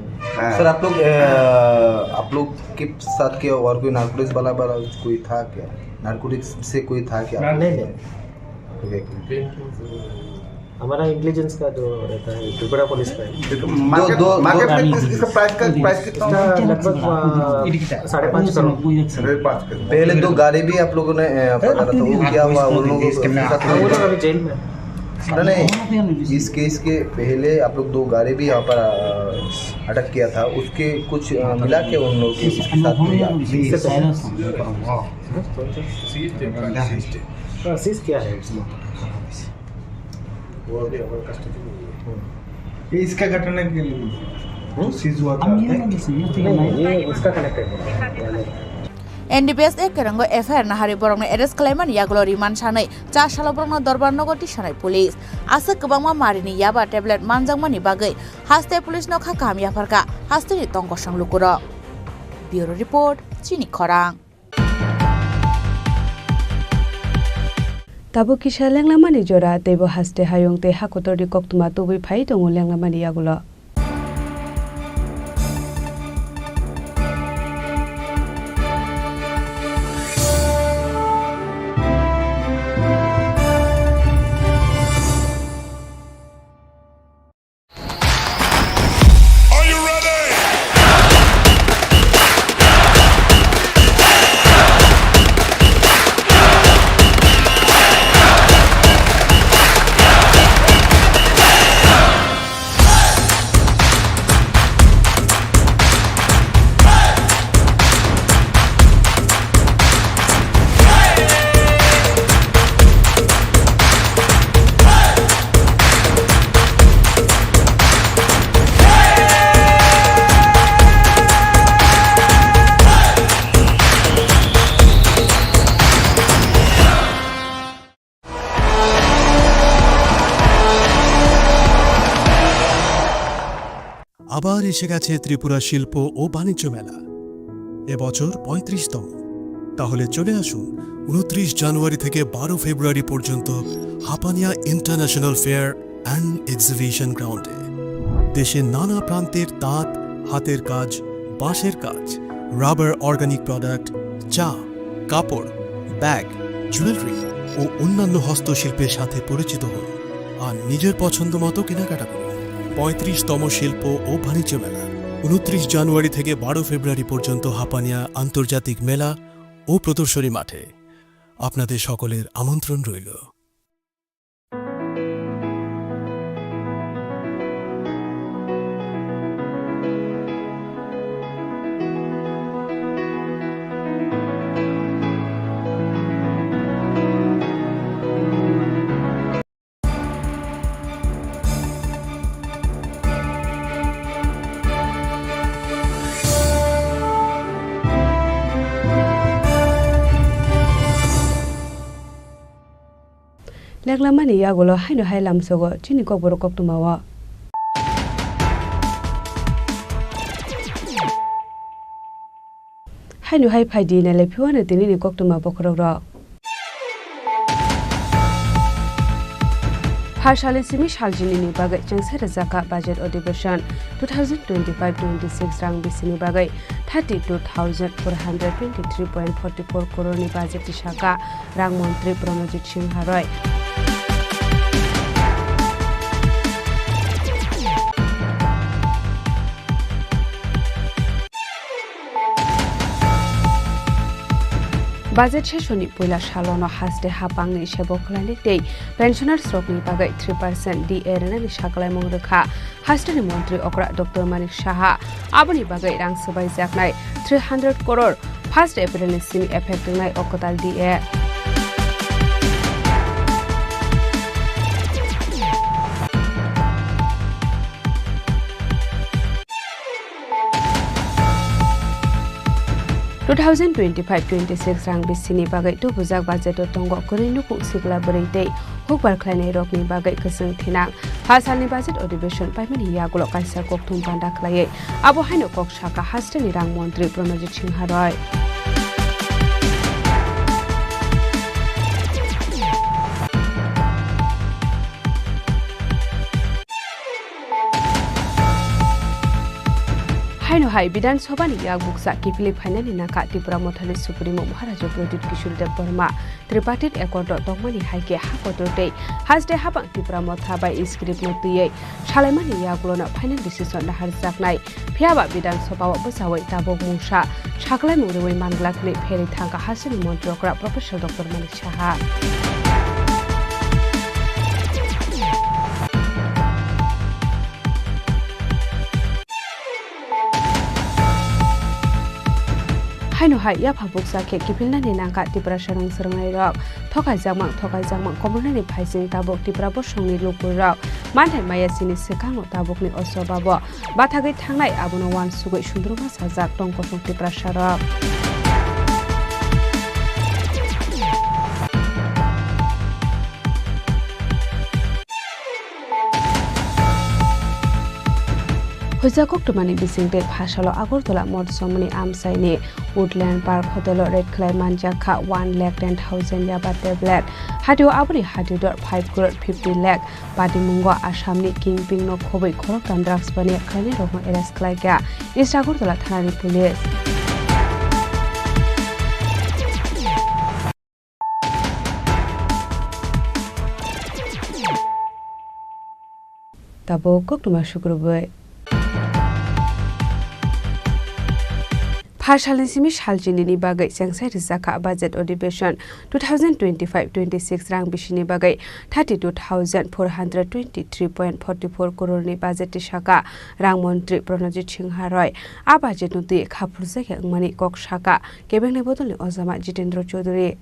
हाँ। सर, आप लोग, अ, आप लोग के साथ क्या और कोई नारकोटिक्स वाला, वाला कोई था क्या? नारकोटिक्स से कोई था क्या? नहीं, नहीं। ओके। हमारा इंटेलिजेंस का जो रहता है, त्रिपुरा पुलिस का है। मार्केट, दो, दो, मार्केट दो में किस, इसका प्राइस का, प्राइस कितना इसका होगा? लगभग, अ, साढ़े पाँच करोड़। साढ़े पाँच करोड़। पहले दो गाड़ी भी आप लोगों ने, अ, पकड़ा था, वो क्या हुआ? उन लोगों को हाँ, वो लोग अभी जेल में है। नहीं, नहीं, इस केस के पहले आप लोग दो गाड़ी भी यहाँ पर, अ, अटक किया था, उसके कुछ, अ, मिला के उन लोगों के साथ मिला? इससे पहले। हाँ, सीज किया है इसमें। वो अभी हमारे कस्टडी में ही है। ये इसका घटना के लिए हम्म? सीज हुआ था? नहीं, ये उसका कनेक्टेड है। एनडीपीएस एक केरंगो FIR nahari borokno arrest khlaimani yagulo remand sanwi cha salo borokno dorbar nogo tisanai police. Aswk kwbangma marini yaba tablet manjakmani bagwi haste police no kha kaham yapharkha hasteni tongkosong lukurok. Bureau report, Chini Khorang. Tabuk kisa lenglamani jora, teibo haste hayung tei ha kotorni koktwma tubui phai tongo lenglamani yagulo. আবার এসে গেছে ত্রিপুরা শিল্প ও বাণিজ্য মেলা। এবছর পঁয়ত্রিশতম। তাহলে চলে আসুন ঊনত্রিশ জানুয়ারি থেকে বারো ফেব্রুয়ারি পর্যন্ত Hapania international fair and exhibition গ্রাউন্ডে। দেশের নানা প্রান্তের তাঁত, হাতের কাজ, বাঁশের কাজ, রাবার, অর্গানিক প্রোডাক্ট, চা, কাপড়, ব্যাগ, জুয়েলারি ও অন্যান্য হস্তশিল্পের সাথে পরিচিত হন আর নিজের পছন্দ মতো কেনাকাটা করুন। পঁয়ত্রিশতম শিল্প ও বাণিজ্য মেলা, ঊনত্রিশ জানুয়ারি থেকে বারো ফেব্রুয়ারি পর্যন্ত হাপানিয়া আন্তর্জাতিক মেলা ও প্রদর্শনী মাঠে। আপনাদের সকলের আমন্ত্রণ রইল। Leklamani yagulo haino hai lamsogo chini kokborok koktwmao. Haino hai phaidi nailai phiwano tinini koktwma bokhorokrok. Pharsali simi saljinini bagwi chengsa rwjakha budget adhibeshon two thousand twenty-five twenty-six rang bisini bagwi thirty-two thousand four hundred twenty-three point forty-four crore ni budget tisaka rang montri Pranajit Singha Roy. Budget session ni puila salono haste hapangni sebo khlainai tei pensioners rokni bagwi three percent D A rwnani saklaimung rwkha hasteni montri okra Doctor Manik Saha. Aboni bagwi rang swbaijaknai three hundred crore first April ni simi effect wngnai o kwtal D A. Two thousand twenty-five twenty-six rang bisini bagwi tubujak budget o tongo kwrwi nukung sikla bwrwi tei hukbar khlainai rokni bagwi kwchwng thinang. Pha salni budget adhibeshon paimani yagulo kaisa kokthum panda khlaiwi abo haino kok saka hasteni rang montri Pranajit Singha Roy. Haino hai Bidhan Sabha ni yak bukcha kiphilwi phainani nangkha Tipra Mothani Supremo Maharaja Pradyut Kishore Debbarma Tripartite Accord o tongmani hai khe ha kotor tei haste hapang Tipra Motha bai script no twiwi salaimani yagulo no final decision naharjaknai. Phiyaba Bidhan Sabha o bwchawi tabuk mungsa saklaimung rwui manglak hwnwi pherwi thangkha hasteni montri okra Professor Doctor Manik Saha. Haino hai yapha bukcha khe kiphilnani nangkha Tiprasa rang swrwngnairok. Thokaijakmang, thokaijakmang, komornani phaising tabuk Tipra bosongni lukurok manthai maya chini swkango tabukni o sobabo bathagwi thangnai, abono uansugwi sundruma sajak tong kosong Tiprasarok. Hoisa koktwmani bisingtwi phasalo Agartala Motsomoni amchaini Woodland Park Hotel-o raid khlai manjak kha one lakh ten thousand yaba tablet. Hatio aboni hatio dor five crore fifty lakh. Patimungo Assamni kingpin no khobwi khoroktham drugs baniya khlainairokno arrest khlaikha East Agartala thanani police. Tabuk koktwma sukrubwi. Phar salni simi sal chinini bagwi chengsai rwjakha budget adhibeshon two thousand twenty-five twenty-six rang bisini bagwi thirty-two thousand four hundred twenty-three point forty-four crore ni budget tisaka rang montri Pranajit Singha Roy. A budget no twi khaphurjakya wngmani kok saka kebengni bodolni ojama Jitendra Chaudhary.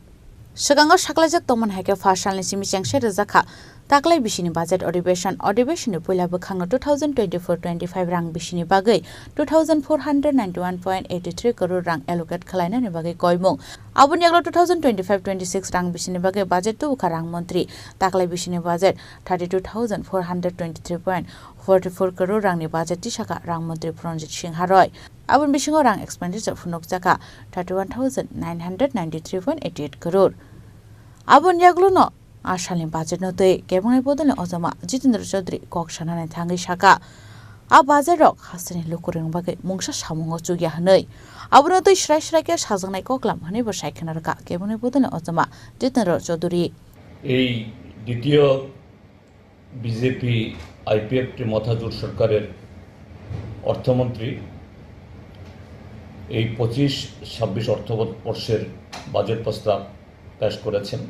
Swkango saklaijak tongmani hai khe phar salni simi chengsai rwjakha taklai bisini budget adhibeshon. Adhibeshonni puila bwkhakno two thousand twenty-four twenty-five rang bisini bagwi two thousand four hundred ninety-one point eighty-three crore rang allocate khlainani bagwi koimung. Aboni yaglo two thousand twenty-five twenty-six rang bisini bagwi budget tubukha rang montri. Taklai bisini budget thirty-two thousand four hundred twenty-three point forty-four crore rangni budget tisaka rang montri Pranajit Singha Roy. Aboni bisingo rang expenditure phunukjakha thirty-one thousand nine hundred ninety-three point eighty-eight crore. Aboni yaglono a salni budget no twi kebengni bodolni ojama Jitendra Chaudhary kok sanani thangwi saka, a budget rok hasteni lukurokni bagwi mungsa samungo chukya hwnwi. Abono twi srai srai khe sajaknai koklam hwnwi bo sai khna rwkha kebengni bodolni ojama Jitendra Chaudhary. এই দ্বিতীয় BJP IPFT মথা জোট সরকারের অর্থমন্ত্রী এই পঁচিশ ছাব্বিশ অর্থবর্ষের বাজেট প্রস্তাব পেশ করেছেন।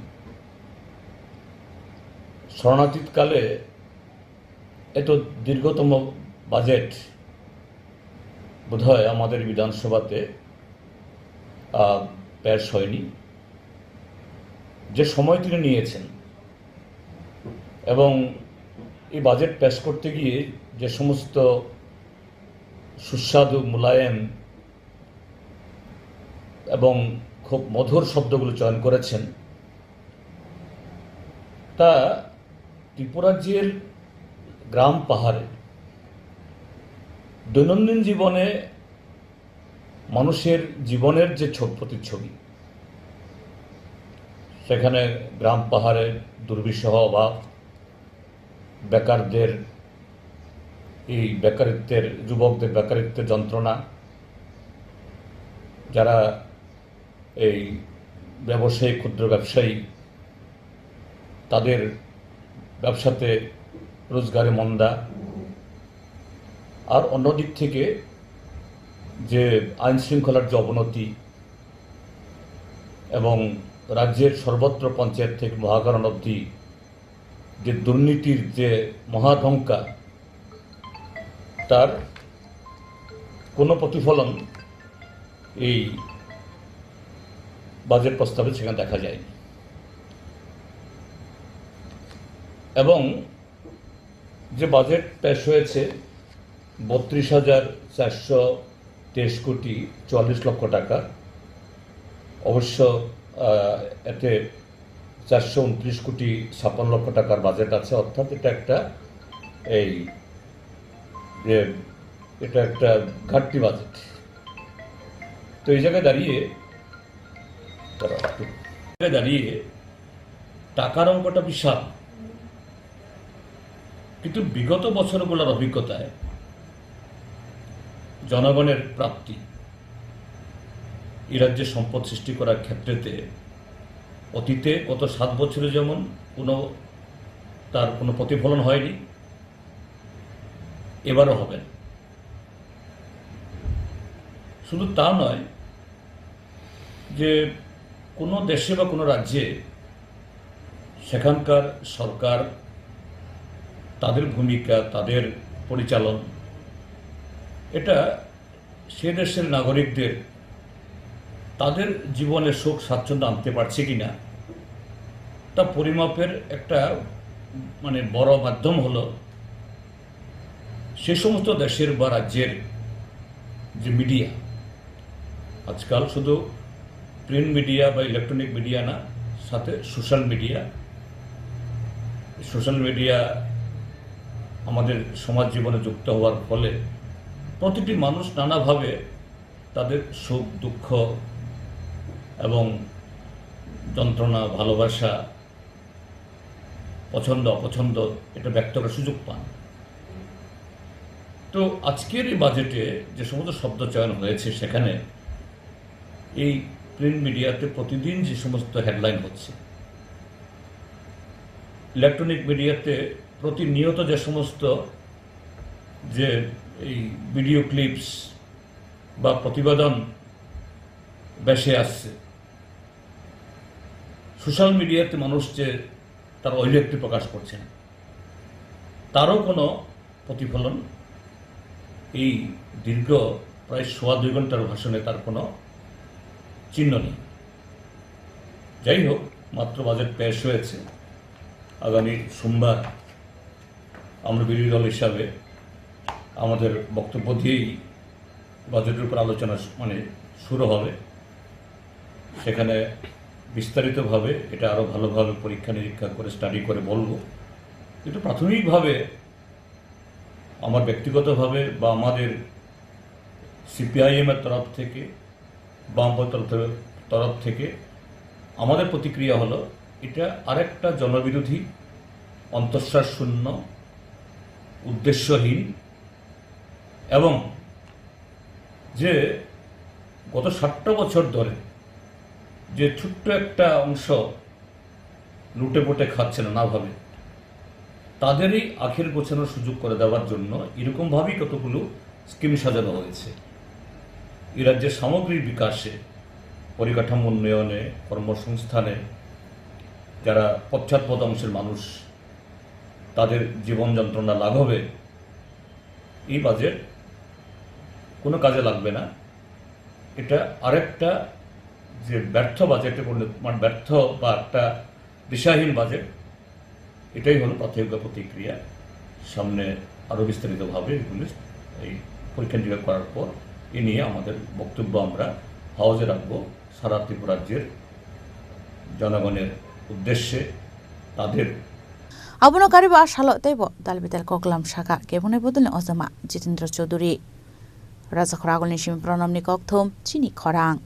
স্মরণাতীতকালে এত দীর্ঘতম বাজেট বোধহয় আমাদের বিধানসভাতে, আহ, পেশ হয়নি। যে সময় তিনি নিয়েছেন এবং এই বাজেট পেশ করতে গিয়ে যে সমস্ত সুস্বাদু, মোলায়েম এবং খুব মধুর শব্দগুলো চয়ন করেছেন, তা ত্রিপুরাজ্যের গ্রাম পাহাড়ে দৈনন্দিন জীবনে মানুষের জীবনের যে ছ-, প্রতিচ্ছবি, সেখানে গ্রাম পাহাড়ের দুর্বিষহ অভাব, বেকারদের, এই বেকারিত্বের, যুবকদের বেকারিত্বের যন্ত্রণা, যারা এই ব্যবসায়ী, ক্ষুদ্র ব্যবসায়ী, তাদের ব্যবসাতে রোজগারে মন্দা, আর অন্যদিক থেকে যে আইন শৃঙ্খলার যে অবনতি এবং রাজ্যের সর্বত্র পঞ্চায়েত থেকে মহাকরণ অবধি যে দুর্নীতির যে মহাঢঙ্কা, তার কোনো প্রতিফলন এই বাজেট প্রস্তাবে সেখানে দেখা যায়নি। এবং যে বাজেট পেশ হয়েছে, বত্রিশ হাজার চারশো তেইশ কোটি চুয়াল্লিশ লক্ষ টাকা। অবশ্য, আহ, এতে চারশো ঊনত্রিশ কোটি ছাপ্পান্ন লক্ষ টাকার বাজেট আছে, অর্থাৎ এটা একটা, এই যে, এটা একটা ঘাটতি বাজেট। তো এই জায়গায় দাঁড়িয়ে, দাঁড়াও, একটু, এই জায়গায় দাঁড়িয়ে টাকার অঙ্কটা বিশাল, কিন্তু বিগত বছরগুলোর অভিজ্ঞতায় জনগণের প্রাপ্তি, এই রাজ্যে সম্পদ সৃষ্টি করার ক্ষেত্রেতে অতীতে গত সাত বছরে যেমন কোনো, তার কোনো প্রতিফলন হয়নি, এবারও হবে না। শুধু তা নয়, যে কোনো দেশে বা কোনো রাজ্যে সেখানকার সরকার, তাদের ভূমিকা, তাদের পরিচালন, এটা সে দেশের নাগরিকদের তাদের জীবনে সুখ স্বাচ্ছন্দ্য আনতে পারছে কিনা, তা পরিমাপের একটা, মানে, বড় মাধ্যম হলো সে সমস্ত দেশের বা রাজ্যের যে মিডিয়া, আজকাল শুধু প্রিন্ট মিডিয়া বা ইলেকট্রনিক মিডিয়া না, সাথে সোশ্যাল মিডিয়া। সোশ্যাল মিডিয়া আমাদের সমাজ জীবনে যুক্ত হওয়ার ফলে প্রতিটি মানুষ নানাভাবে তাদের সুখ দুঃখ এবং যন্ত্রণা, ভালোবাসা, পছন্দ অপছন্দ এটা ব্যক্ত করার সুযোগ পান। তো আজকের এই বাজেটে যে সমস্ত শব্দ চয়ন হয়েছে, সেখানে এই প্রিন্ট মিডিয়াতে প্রতিদিন যে সমস্ত হেডলাইন হচ্ছে, ইলেকট্রনিক মিডিয়াতে প্রতিনিয়ত যে সমস্ত যে এই ভিডিও ক্লিপস বা প্রতিবেদন বেশি আসছে, সোশ্যাল মিডিয়াতে মানুষ যে তার অভিব্যক্তি প্রকাশ করছেন, তারও কোনো প্রতিফলন এই দীর্ঘ প্রায় সোয়া দুই ঘন্টার ভাষণে তার কোনো চিহ্ন নেই। যাই হোক, মাত্র বাজেট পেশ হয়েছে। আগামী সোমবার আমরা বিরোধী দল হিসাবে আমাদের বক্তব্য দিয়েই বাজেটের উপর আলোচনা শু-, মানে শুরু হবে। সেখানে বিস্তারিতভাবে এটা আরও ভালোভাবে পরীক্ষা নিরীক্ষা করে, স্টাডি করে বলবো। কিন্তু প্রাথমিকভাবে আমার ব্যক্তিগতভাবে বা আমাদের সিপিআইএম এর তরফ থেকে, বামপন্থী তরফ, তরফ থেকে আমাদের প্রতিক্রিয়া হলো, এটা আরেকটা জনবিরোধী, অন্তঃসার শূন্য, উদ্দেশ্যহীন এবং যে গত ষাটটা বছর ধরে যে ছোট্ট একটা অংশ লুটে পুটে খাচ্ছে নানাভাবে, তাদেরই আখের গোছানোর সুযোগ করে দেওয়ার জন্য এরকমভাবেই কতগুলো স্কিম সাজানো হয়েছে। এই রাজ্যের সামগ্রিক বিকাশে, পরিকাঠামো উন্নয়নে, কর্মসংস্থানে, যারা পশ্চাৎপদ অংশের মানুষ, তাদের জীবন যন্ত্রণা লাঘবে এই বাজেট কোনো কাজে লাগবে না। এটা আরেকটা যে ব্যর্থ বাজেটে পরিণত, মানে ব্যর্থ বা একটা দিশাহীন বাজেট, এটাই হলো প্রাথমিক প্রতিক্রিয়া। সামনে আরও বিস্তারিতভাবে এগুলি এই পরীক্ষা নিরীক্ষা করার পর এ নিয়ে আমাদের বক্তব্য আমরা হাউজে রাখবো সারা ত্রিপুরা রাজ্যের জনগণের উদ্দেশ্যে, তাদের Abono kariba salo teibo dalbidal koklam saka keboni bodolni ojama Jitendra Chaudhuri. Rajakhor agulni simi Pranamni kokthum chini khorang.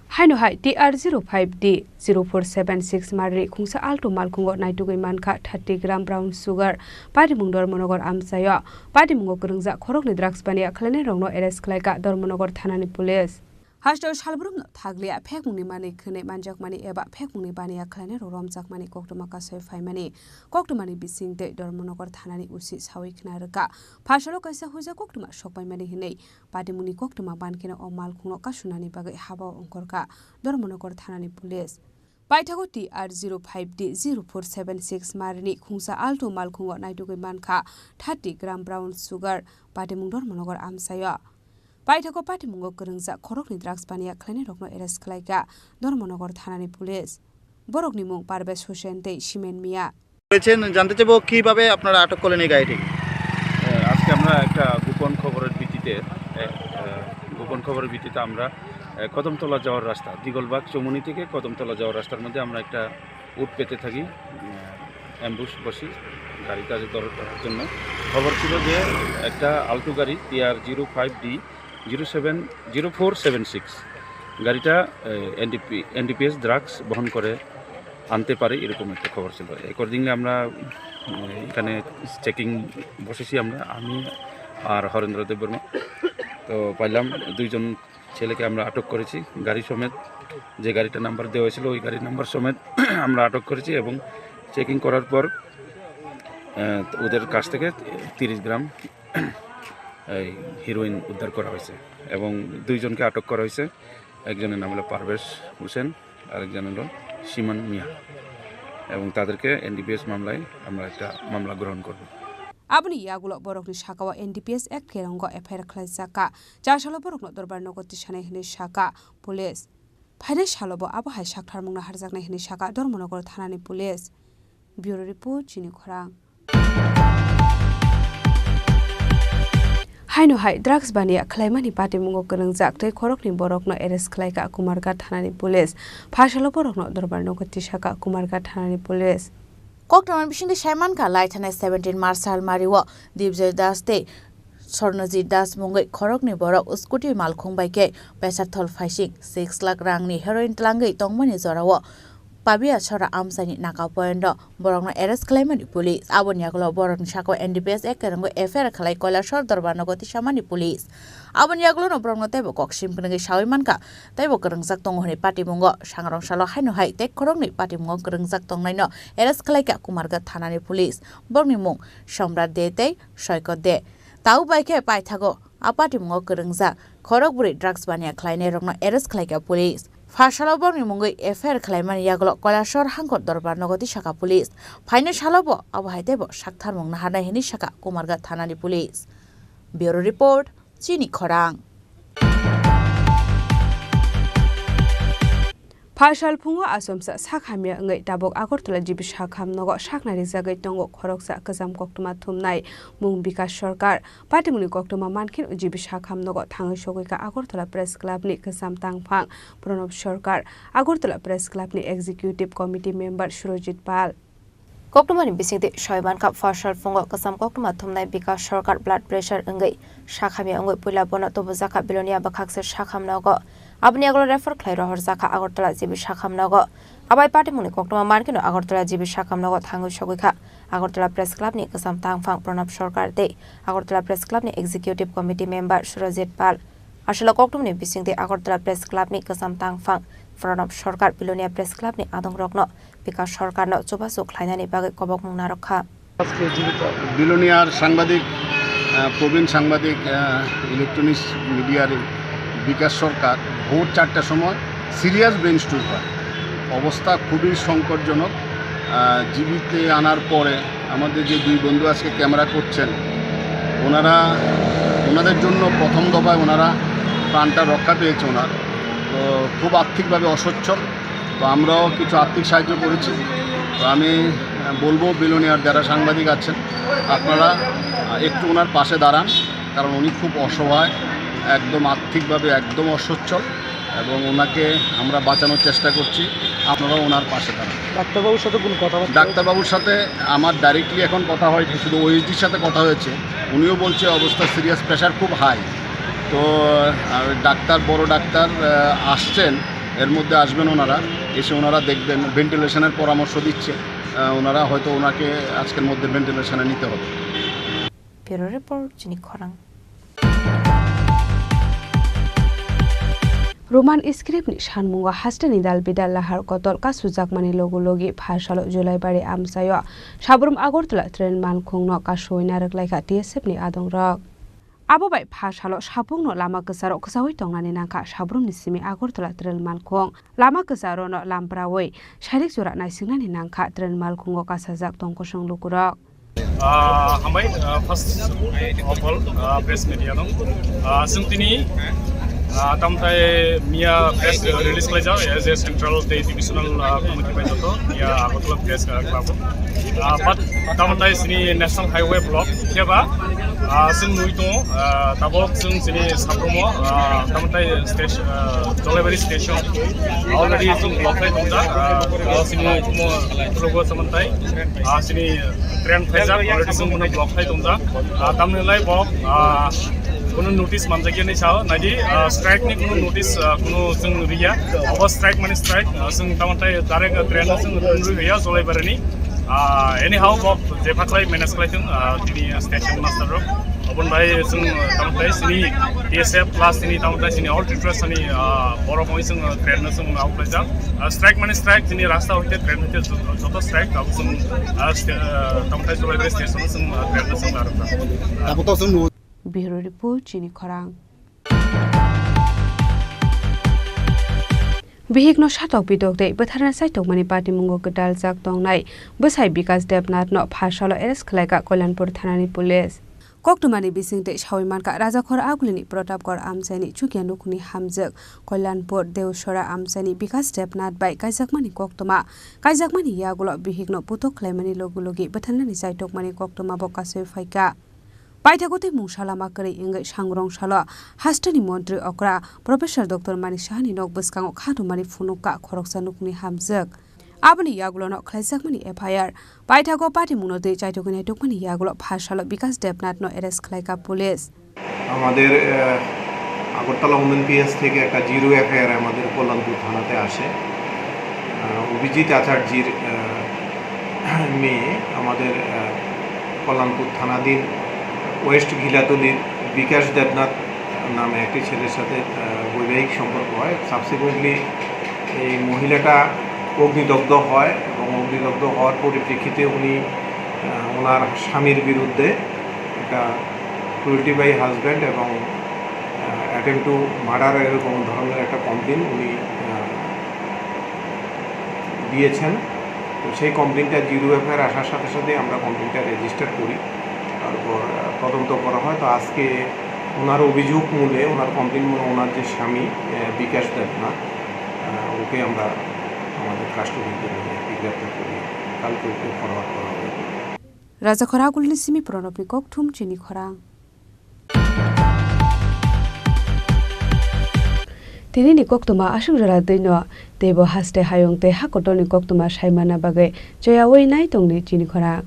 Haino hai T R zero five D zero four seven six marni khungsa Alto malkhungo naitugwi mankha thirty gram brown sugar, Patimung Dharmanagar amchaio. Patimungo kwrwngjak khoroknwi drugs baniya khlainairokno arrest khlaikha Dharmanagar thanani police. Hasteo salbrumno thakliya phekmungni manwi khwnwi manjakmani eba phekmungni baniya khlainairok romjakmani koktwma kasoi phaimani. Koktwmani bisingtwi Dharmanagar thanani O C sawi khna rwkha. Phasalo kaisa huja koktwma sokpaimani hinwi Patimungni koktwma bankhe o malkhungno kasunani bagwi habao ongkhorkha Dharmanagar thanani police. Paithago T R zero five D zero four seven six marni khungsa Alto malkhungo naitugwi mankha thirty gram brown sugar, Patimung Dharmanagar amchaio. Paithago Patimungo kwrwngjak khoroknwi drugs baniya khlainairokno arrest khlaikha Dharmanagar thanani police. Borokni mung Parvesh Hussain tei Simen Mia. বলেছেন, জানতে চাইবো কিভাবে আপনারা আটক করলেন এই গাড়িটি? এ, আজকে আমরা একটা গোপন খবরের ভিত্তিতে, এ, এ, গোপন খবরের ভিত্তিতে আমরা, এ, কদমতলা যাওয়ার রাস্তা, দিগলবাগ চৌমুহনী থেকে কদমতলা যাওয়ার রাস্তার মধ্যে আমরা একটা উট পেতে থাকি, উম, অ্যাম্বুশ বসি গাড়িটা ধর-, ধরার জন্য। খবর ছিল যে একটা আল্টো গাড়ি T R zero five D zero seven, zero four seven six গাড়িটা, এ, এনডিপি, এনডিপিএস ড্রাগস বহন করে আনতে পারে, এরকম একটা খবর ছিল। অ্যাকর্ডিংলি আমরা, উম, এখানে চেকিং বসেছি আমরা, আমি আর হরেন্দ্র দেববর্মা। তো পাইলাম দুইজন ছেলেকে আমরা আটক করেছি, গাড়ি সমেত, যে গাড়িটা নাম্বার দেওয়া হয়েছিল ওই গাড়ির নাম্বার সমেত আমরা আটক করেছি এবং চেকিং করার পর, আহ, ওদের কাছ থেকে তিরিশ গ্রাম এই হিরোইন উদ্ধার করা হয়েছে এবং দুইজনকে আটক করা হয়েছে। একজনের নাম হলো পারভেজ হোসেন, আরেকজন হলো সিমন মিয়া এবং তাদেরকে এনডিপিএস মামলায় আমরা একটা মামলা গ্রহণ করব। Aboni yagulo borokni sakao N D P S Act kerongo F I R khlaijak kha. Chasalo borokno dorbar nogo tisanai hwnwi sakha police. Phainai salobo abo hai saktharmungno harjaknai hwnwi sakha Dharmanagar thanani police. Bureau report, Chini Khorang. Haino hai drugs baniya khlaimani patimungo kwrwngjak tei khoroknwi borokno arrest khlaikha Kumarghat thanani police. Phaisalo borokno dorbar nogo tisakha Kumarghat thanani police. Koktwma bisingtwi saimankha, lai thanai seventeen March salmario Dibjoy Das tei Swarnajit Das mungwi khoroknwi borok scooty malkhung bai khe Pesarthal phaising six lakh rangni heroin tlangwi tongmani jorao Pabia Sora amchaini naka pointo borokno arrest khlaimani police. Aboni yagulo borokni sakao N D P S Act kwrwngwi F I R khlai Koilashahar Dorbar nogo tisamani police. Aboni yagulono borokno teibo kok sim kwrwngwi sawi mankha, teibo kwrwngjak tongo hwnwi patimungo. Sangrong salo haino hai tei khoroknwi patimungo kwrwngjak tongnaino arrest khlaikha Kumarghat thanani police. Borokni mung Somrat De tei Soikot De. Tau bai khe paithago a patimungo kwrwngjak khorokbrwi drugs baniya khlainairokno arrest khlaikha police. Pha salo borokni mungwi F I R khlaimani yagulo Koilashahar Hangkot Dorbar nogo tisakha police. Phainai salobo abo hai teibo saktharmung naharnai hwnwi sakha Kumarghat thanani police. Bureau Report, Chini Khorang. Pha sal phungo achomsa sak hamya wngwi tabuk Agartala G B sakham nogo saknai rijagwi tongo khoroksa kwcham koktwma thumnai mung Bikash Sarkar. Patimungni koktwma mankhe G B sakham nogo thangwi sogwikha Agartala Press Club ni kwcham tangphang Pranab Sarkar, Agartala Press Club ni Executive Committee Member Surojit Pal. Koktwmani bisingtwi soi mankha, pha sal phungo kwcham koktwma thumnai Bikash Sarkar blood pressure wngwi sakhamya wngwi puila bono tubujakha Bilonia bwkhakse sakham nogo. Aboni yagulo refer khlai rohorjakha Agartala G B sakham nogo. Abai patimungni koktwma mankheno Agartala G B sakham nogo thangwi sogwikha Agartala Press Club ni kwcham tangphang Pranab Sarkar tei Agartala Press Club ni Executive Committee Member Surojit Pal. Aswk koktwmani bisingtwi Agartala Press Club ni kwcham tangphang Pranab Sarkar Bilonia Press Club ni adongrokno Bikash Sarkarno chubachu khlainani bagwi kobokmung narwkha. Biloniar সাংবাদিক, আহ, প্রবীণ সাংবাদিক, আহ, ইলেকট্রনিক্স মিডিয়ার বিকাশ সরকার ভোর চারটার সময় serious brain stroke হয়। অবস্থা খুবই সংকটজনক। আহ, জিবিতে আনার পরে আমাদের যে দুই বন্ধু আজকে ক্যামেরা করছেন, ওনারা, ওনাদের জন্য প্রথম দফায় ওনারা প্রাণটা রক্ষা পেয়েছে ওনার। তো খুব আর্থিকভাবে অসচ্ছল। তো আমরাও কিছু আর্থিক সাহায্য করেছি। তো আমি, আহ, বলবো বিলোনিয়ার যারা সাংবাদিক আছেন, আপনারা, আহ, একটু ওনার পাশে দাঁড়ান, কারণ উনি খুব অসহায়, একদম আর্থিকভাবে একদম অসচ্ছল এবং ওনাকে আমরা বাঁচানোর চেষ্টা করছি। আপনারাও ওনার পাশে দাঁড়ান। ডাক্তারবাবুর সাথে কোনো কথাবার্তা হয়েছে? ডাক্তারবাবুর সাথে আমার ডাইরেক্টলি এখন কথা হয়নি, শুধু ওএসডির সাথে কথা হয়েছে। উনিও বলছে অবস্থা সিরিয়াস, প্রেশার খুব হাই। তো, আহ, ডাক্তার, বড় ডাক্তার, আহ, আসছেন। এর মধ্যে আসবেন ওনারা, এসে ওনারা দেখবেন, ভেন্টিলেশনের পরামর্শ দিচ্ছে। আহ, ওনারা হয়তো ওনাকে আজকের মধ্যে ভেন্টিলেশনে নিতে হবে। Bureau Report, Chini Khorang. Roman script ni sanmungo hasteni dal bidal lahar kotol kasujakmani logu logi pha salo Julaibari amchaio Sabrum Agartala train malkhungno kasui narwk laikha T S F ni adongrok. Abo bai pha salo sabungno lama kwcharo kwchaui tongnani nangkha Sabrumni simi Agartala train malkhung. Lama kwcharono lampraui sairik jora naisingnani nangkha train malkhungo kasajak tongkosong lukurok. Ah, hambai, ah, first of all, ah, press media no. Ah, chwng tini, ah, tamthai miya press release khlaijak as a central tei divisional, ah, committee bai joto miya Agartala press, ah, club. Ah, but tamthai chini national highway block khe ba, ah, chwng nui tongo, ah, tabok chwng chini Sabrumo, ah, tamthai station, ah, Jolaibari station already chwng block khai tongjak, ah, chini umo tulogo tamthai, ah, chini train phaijak already chwng bono block khai tongjak. Ah, tamni lai bo, ah, kuno notice manjakya ni sao, naidi, ah, strike ni kuno notice, ah, kuno chwng riya. Abo strike mani strike, ah, chwng tamthai direct, ah, train no chwng rwi riya Jolaibarani. Ah, anyhow, bo je phaklai manage khlai thung, ah, tini station master rok. Obon bai chwng, ah, tamthai chini T S F plus tini tamthai chini all Tripura sani, ah, borok oi chwng, ah, train no chwng out khlaijak. Ah, strike mani strike, chini rasta hoite train hoite joto, joto strike, abo chwng, ah, sta-, ah, tamthai Jolaibarani station o chwng, ah, train no chwng narwkjak. Abo to chwng Bureau Report, Chini Khorang. Bihikno satok pitok tei bwtharna chaitokmani patimungo gwdaljak tongnai bwsai Bikash Debnathno pha salo arrest khlaikha Koilanpur thanani police. Koktwmani bisingtwi sawi mankha, Rajakhor Agulini Pratapgarh amchaini chukya nukhungni hamjwk, Koilanpur Deosora amchaini Bikash Debnath bai kaijakmani koktwma. Kaijakmani yagulo bihikno putok khlaimani logi logi bwtharnani chaitokmani koktwmabo kasui phaikha. Paithago tei mungsa lama kwrwi wngwi sangrong salo hasteni montri okra Professor Doctor Manik Sahani nok bwskango kha rwmani phunukha khoroksa nukhungni hamjwk. Aboni yagulono khlaijakmani F I R. Paithago patimungno twi chaitugwi naitukmani yagulo pha salo Bikash Debnathno arrest khlaikha police. আমাদের, আহ, Agartala women PS থেকে একটা zero FIR আমাদের কল্যাণপুর থানাতে আসে। আহ, অভিজিৎ আচার্যির, আহ, মেয়ে আমাদের, আহ, কল্যাণপুর থানাধীন ওয়েস্ট ঘিলাতলির বিকাশ দেবনাথ নামে একটি ছেলের সাথে, আহ, বৈবাহিক সম্পর্ক হয়। সাবসিকুয়েন্টলি এই মহিলাটা অগ্নিদগ্ধ হয় এবং অগ্নিদগ্ধ হওয়ার পরিপ্রেক্ষিতে উনি, আহ, ওনার স্বামীর বিরুদ্ধে একটা ক্রুয়েলটি বাই হাজব্যান্ড এবং, আহ, অ্যাটেম্প টু মার্ডার এরকম ধরনের একটা কমপ্লেন উনি, আহ, দিয়েছেন। তো সেই কমপ্লেনটা জিরো এফআইআর আসার সাথে সাথে আমরা কমপ্লেনটা রেজিস্টার করি। তারপর, আহ, তদন্ত করা হয়। তো আজকে ওনার অভিযোগ মূলে, ওনার কমপ্লেন মূলে ওনার যে স্বামী, আহ, বিকাশ দেবনাথ, আহ, ওকে আমরা আমাদের কাস্টডিতে নিয়ে আর কি গ্রেপ্তার করি। কালকে ওকে ফরওয়ার্ড করা হবে। Raja Khorang Agulni simi Pranobni kokthum chini khorang. Tinini koktwma aswk jora twino, teibo haste hayung tei ha kotorni koktwma saimana bagwi choyaui nai tongni chini khorang.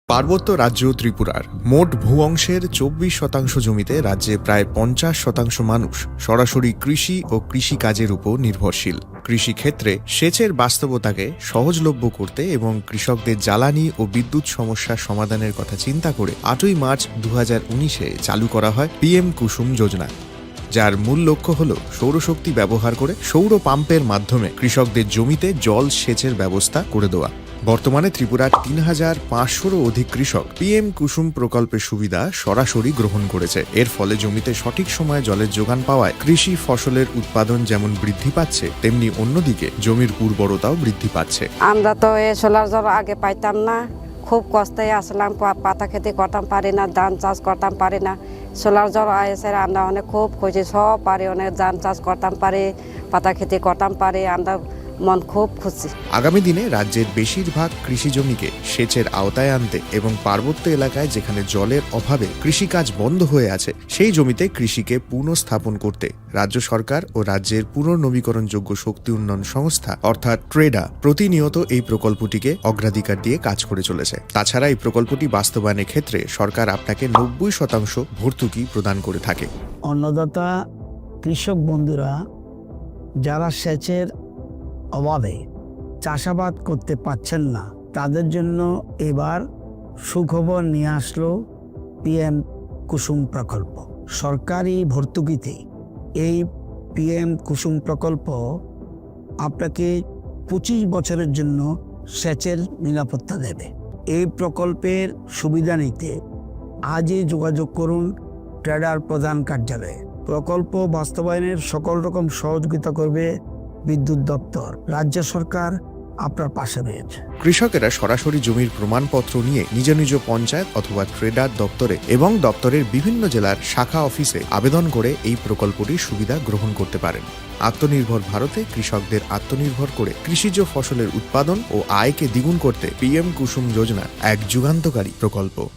পার্বত্য রাজ্য ত্রিপুরার মোট ভূ অংশের চব্বিশ শতাংশ জমিতে রাজ্যে প্রায় পঞ্চাশ শতাংশ মানুষ সরাসরি কৃষি ও কৃষিকাজের উপর নির্ভরশীল। কৃষিক্ষেত্রে সেচের বাস্তবতাকে সহজলভ্য করতে এবং কৃষকদের জ্বালানি ও বিদ্যুৎ সমস্যা সমাধানের কথা চিন্তা করে আটই মার্চ দু হাজার উনিশে চালু করা হয় পিএম কুসুম যোজনা, যার মূল লক্ষ্য হল সৌরশক্তি ব্যবহার করে সৌর পাম্পের মাধ্যমে কৃষকদের জমিতে জল সেচের ব্যবস্থা করে দেওয়া। বর্তমানে ত্রিপুরার তিন হাজার পাঁচশোরও অধিক কৃষক পিএম কুসুম প্রকল্পের সুবিধা সরাসরি গ্রহণ করেছে। এর ফলে জমিতে সঠিক সময়ে জলের যোগান পাওয়ায় কৃষি ফসলের উৎপাদন যেমন বৃদ্ধি পাচ্ছে, তেমনি অন্যদিকে জমির উর্বরতাও বৃদ্ধি পাচ্ছে। আমরা তো এ সোলার জল আগে পাইতাম না, খুব কষ্টে আসলাম, পা-, পাতা খেতে করতাম পারি না, ধান চাষ করতাম পারি না। সোলার জল আইসের আমরা অনেক খুব খুশি, সব পারি, অনেক ধান চাষ করতাম পারি, পাতা খেতে করতাম পারি, আমরা মন খুব খুশি। আগামী দিনে রাজ্যের বেশিরভাগ কৃষি জমিকে সেচের আওতায় আনতে এবং পার্বত্য এলাকায় যেখানে জলের অভাবে কৃষিকাজ বন্ধ হয়ে আছে, সেই জমিতে কৃষিকে পুনঃস্থাপন করতে রাজ্য সরকার ও রাজ্যের পুনর্নবীকরণযোগ্য শক্তি উন্নয়ন সংস্থা অর্থাৎ ট্রেডা প্রতিনিয়ত এই প্রকল্পটিকে অগ্রাধিকার দিয়ে কাজ করে চলেছে। তাছাড়া এই প্রকল্পটি বাস্তবায়নের ক্ষেত্রে সরকার আপনাকে নব্বই শতাংশ ভর্তুকি প্রদান করে থাকে। অন্নদাতা কৃষক বন্ধুরা যারা সেচের অভাবে চাষাবাদ করতে পারছেন না, তাদের জন্য এবার সুখবর নিয়ে আসলো পিএম কুসুম প্রকল্প। সরকারি ভর্তুকিতে এই পিএম কুসুম প্রকল্প আপনাকে পঁচিশ বছরের জন্য সেচের নিরাপত্তা দেবে। এই প্রকল্পের সুবিধা নিতে আজই যোগাযোগ করুন ট্রেডার প্রধান কার্যালয়ে। প্রকল্প বাস্তবায়নের সকল রকম সহযোগিতা করবে বিদ্যুৎ দপ্তর। রাজ্য সরকার আপনার পাশে রয়েছে। কৃষকেরা সরাসরি জমির প্রমাণপত্র নিয়ে নিজ নিজ পঞ্চায়েত অথবা ট্রেডার দপ্তরে এবং দপ্তরের বিভিন্ন জেলার শাখা অফিসে আবেদন করে এই প্রকল্পটির সুবিধা গ্রহণ করতে পারেন। আত্মনির্ভর ভারতে কৃষকদের আত্মনির্ভর করে কৃষিজ ফসলের উৎপাদন ও আয়কে দ্বিগুণ করতে পিএম কুসুম যোজনা এক যুগান্তকারী প্রকল্প।